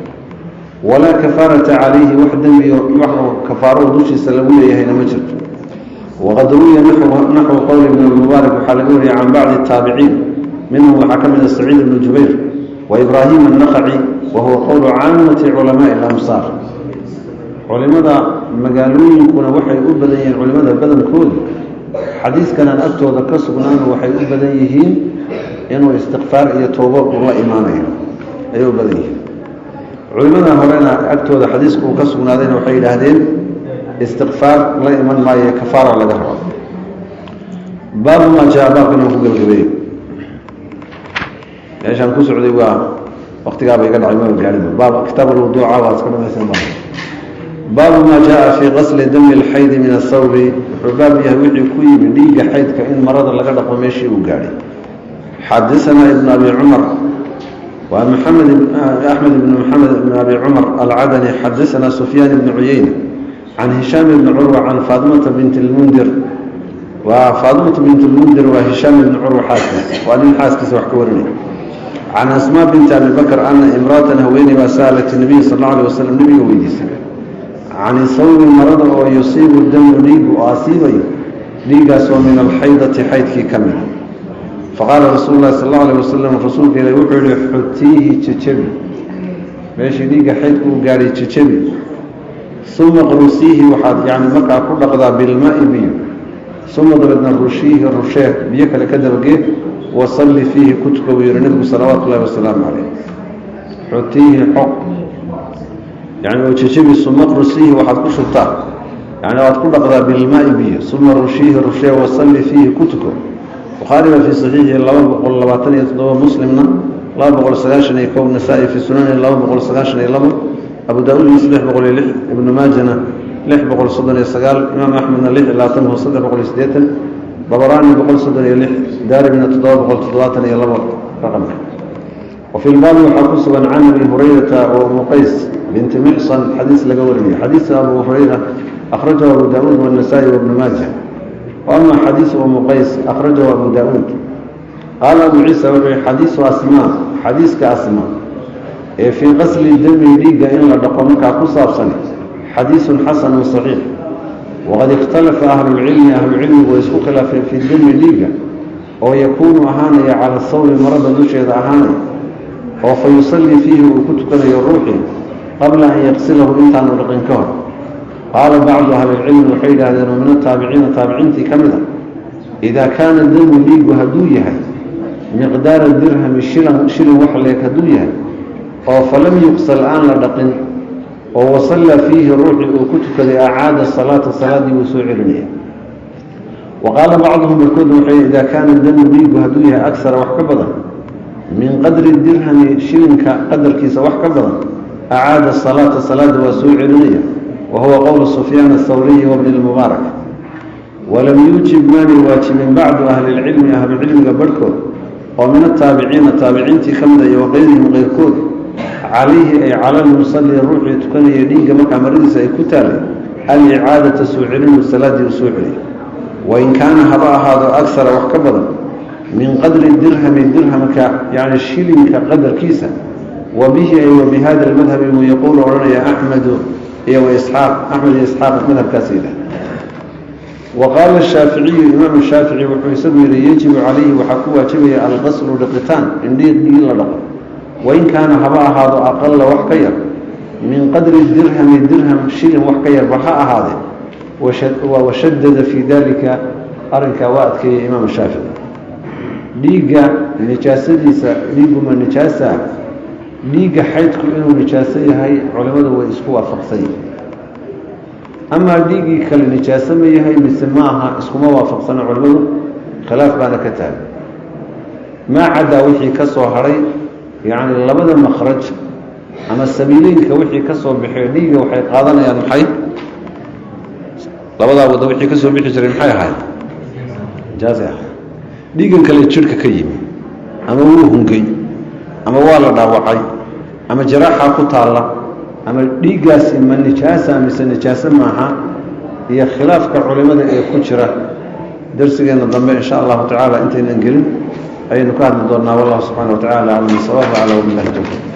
Walaa kafaarata calayhi, wax dembiyo wax kafaaroo dushiisa lagu leeyahayna ma jirto. Waqad ruwiya naxwu qowli ibni Mubaarak, waxaa laga wariyay, can bacdi taabiciin, minhum waxaa ka mid a Saciid ibnu Jubayr wa Ibraahim annaqaci, wa huwa qowlu caamati culamaai alamsaar. Culimada magaalooyinkuna waxay u badan yihiin, culimada badankoodu xadiiskanaan agtooda ka sugnaana waxay u badan yihiin inuu istikfaar iyo toobo uu la imaanayo ayay u badan yihiin. Culimada horena agtooda xadiisku uu ka sugnaadayna waxay yidhaahdeen istikfaar la iman maayo, kafaara laga rabo. Baabu maa jaa, baabkan uu ku gebagabeeyo meeshaan ku socday, waa waktigaaba iga dhacay, maba gaadhinba. Baab kitaab alwuduuca waa iska dhamaysan. Baabu maa jaaa fii qasli dami alxaydi min athawbi, wuxuu baab yahay wixii ku yimi dhiigga xaydka in marada laga dhaqo meeshii uu gaadhay. Xadasanaa Ibn Abi Cumar, waa Maxamed Axmed ibn Maxamed ibn Abi Cumar Alcadani. Xadasanaa Sufyaan ibni Cuyeyna, can Hishaam ibni Curwa, can Faadimata bint lmundir. Waa Faadimata bint lmundir, waa Hishaam ibni Curwa xaaskiisa, waa nin xaaskiisa wax ka warinay. Can Asmaa binti Abi Bakr ana imraatan, haweeney baa, sa'alat Nabiy sal alla alay wasalam, nebiga weydiisay, cani sawbi, marada oo yusiibu damu, dhiigu oo asiibayo, dhiiggaasoo min alxaydati, xaydkii ka mida. Faqaala rasuulu lahi sal allau alayh wasalam, rasuulka ilahi wuxuu yihi: xutiihi, jejebi meeshii dhiigga xaydku u gaadhay, jejebi. Uma qrusiihi, waxaad yani markaa ku dhaqdaa, bilmaai, biyo. Uma, dabeedna, rushiihi, rushee, biyo kale ka dabagee. Wasalli fiihi, ku tuka, buu yihi nebigu salawaatu ullahi wasalaamu calayh. Xutiihi, xoq yani oo jejebi. Uma qrusiihi, waxaad ku shubtaa, yani waad ku dhaqdaa, bilmaai, biyo. Uma rushiihi, rushee. Wasalli fiihi, ku tuko. Bukhaari baa fii saxiixi 227, Muslimna 291, Nasaa-i fii sunani 292, Abu Daa-uudna 306, Ibnu Maajana 639, Imaam Axmedna 26380, Dabaraani 136, Daarimina 772 raqamka. Wa fi lbaabi waxaa ku sugan can Abi Hurayrata wa Umu Qays binti Mixsan xadiis laga warinayo. Xadiisa Abu Hurayra akhrajahu Abu Daauud wالnasaa-i wabnu maaja, wa ama xadiisu Umu Qays akhrajahu Abu Daauud. Qaala Abu Ciisa, wuxuu yihi: xadiisu Asmaa, xadiiska Asmaa ee fii qasli dami, dhiigga in la dhaqo markaa ku saabsan, xadiisun xasanun saxiix. Waqad ikhtalafa ahlulcilmi, ahlucilmigu way isku khilaafeen, fii dami, dhiigga oo yakuunu, ahaanaya, cala sawbi, marada dusheeda ahaanaya, oo fa yusallii fiihi, uu ku tukanayo ruuxii, qabla an yaqsilahu, intaanu dhaqin ka hor. Qaala bacdu ahlilcilmi, waxay yidhaahdeen, oo min ataabiciina, taabiciintii ka mid a: idaa kaana damu, dhiigu hadduu yahay, miqdaara dirhami, shilan, shilin wax leeg hadduu yahay, oo falam yuqsal, aan la dhaqin, oo wasallaa fiihi, ruuxii uu ku tukaday, acaada salaata, salaaddii wuu soo celinaya. Wa qaala bacduhum, barkoodna waxay: idaa kaana damu, dhiigu hadduu yahay, aksara, wax ka badan, min qadri dirhami, shilinka qadarkiisa wax ka badan, acaada salaata, salaada waa soo celinaya. Wa huwa qowlu Sufyaan athawriyi wabni lmubaarak. Walam yuujib, maanay waajibin, bacdu ahli lcilmi, ahlucilmiga barhkood oo min ataabiciina, taabiciintii ka mida, iyo waqayrihim, keyrkood, calayhi ay cala lmusalli, ruuxii tukanaya dhiigga markaa maradiisa ay ku taalay, alicaadata, soo celinu salaaddii uu soo celiyo, wain kaana, haba ahaado, agsara, wax ka badan, min qadri dirhami, dirhamka yani shilinka qadarkiisa. Wa bihi ay wa bi hada almadhabi buu yaquulu, odhanaya, Axmedu iyo wa Isxaaq, Axmed iyo Isxaaq madhabkaas yidhah. Wa qaala shaaficiyu, imaam Shaafici wuxuu isagu yihi: yajibu calayhi, waxaa ku waajibaya, alqaslu, dhiqitaan, in dhiiggii la dhaqo, wain kaana, haba ahaado, aqala, wax ka yar, min qadri dirhami, dirham, shilin wax ka yarba ha ahaadee. Washadada fii dalika, arrinkaa waa adkeeyey imaam Shaafici. Dhiigga nijaasadiisa, dhiigguma nijaasa? Dhiigga xaydku inuu nijaaso yahay culimadu way isku waafaqsan yihin. Amaa dhiiggii kale nijaaso ma yahay mise ma aha, iskuma waafaqsano culimadu, khilaaf baana ka taagay. Maa caddaa wixii ka soo hadhay, yacni labada makhraj ama sabiileynka wixii ka soo baxee dhiigga, waxay qaadanayaan maxay? Labadaa waddo wixii ka soo bixi jiray maxay ahayd? Nijaasay ahayd. Dhiiggan kale jidhka ka yimi, ama wuu hungay, ama waa la dhaawacay, ama jaraaxa ku taalla, ama dhiiggaasi ma nijaasa mise nijaaso maaha, iyo khilaafka culimada ee ku jira, darsigeenna dambe in sha allahu tacaala intaynan gelin ayaynu ka hadli doonnaa. Wallahu subxaana wa tacala aclam sawaab acla, wabillahi towfiiq.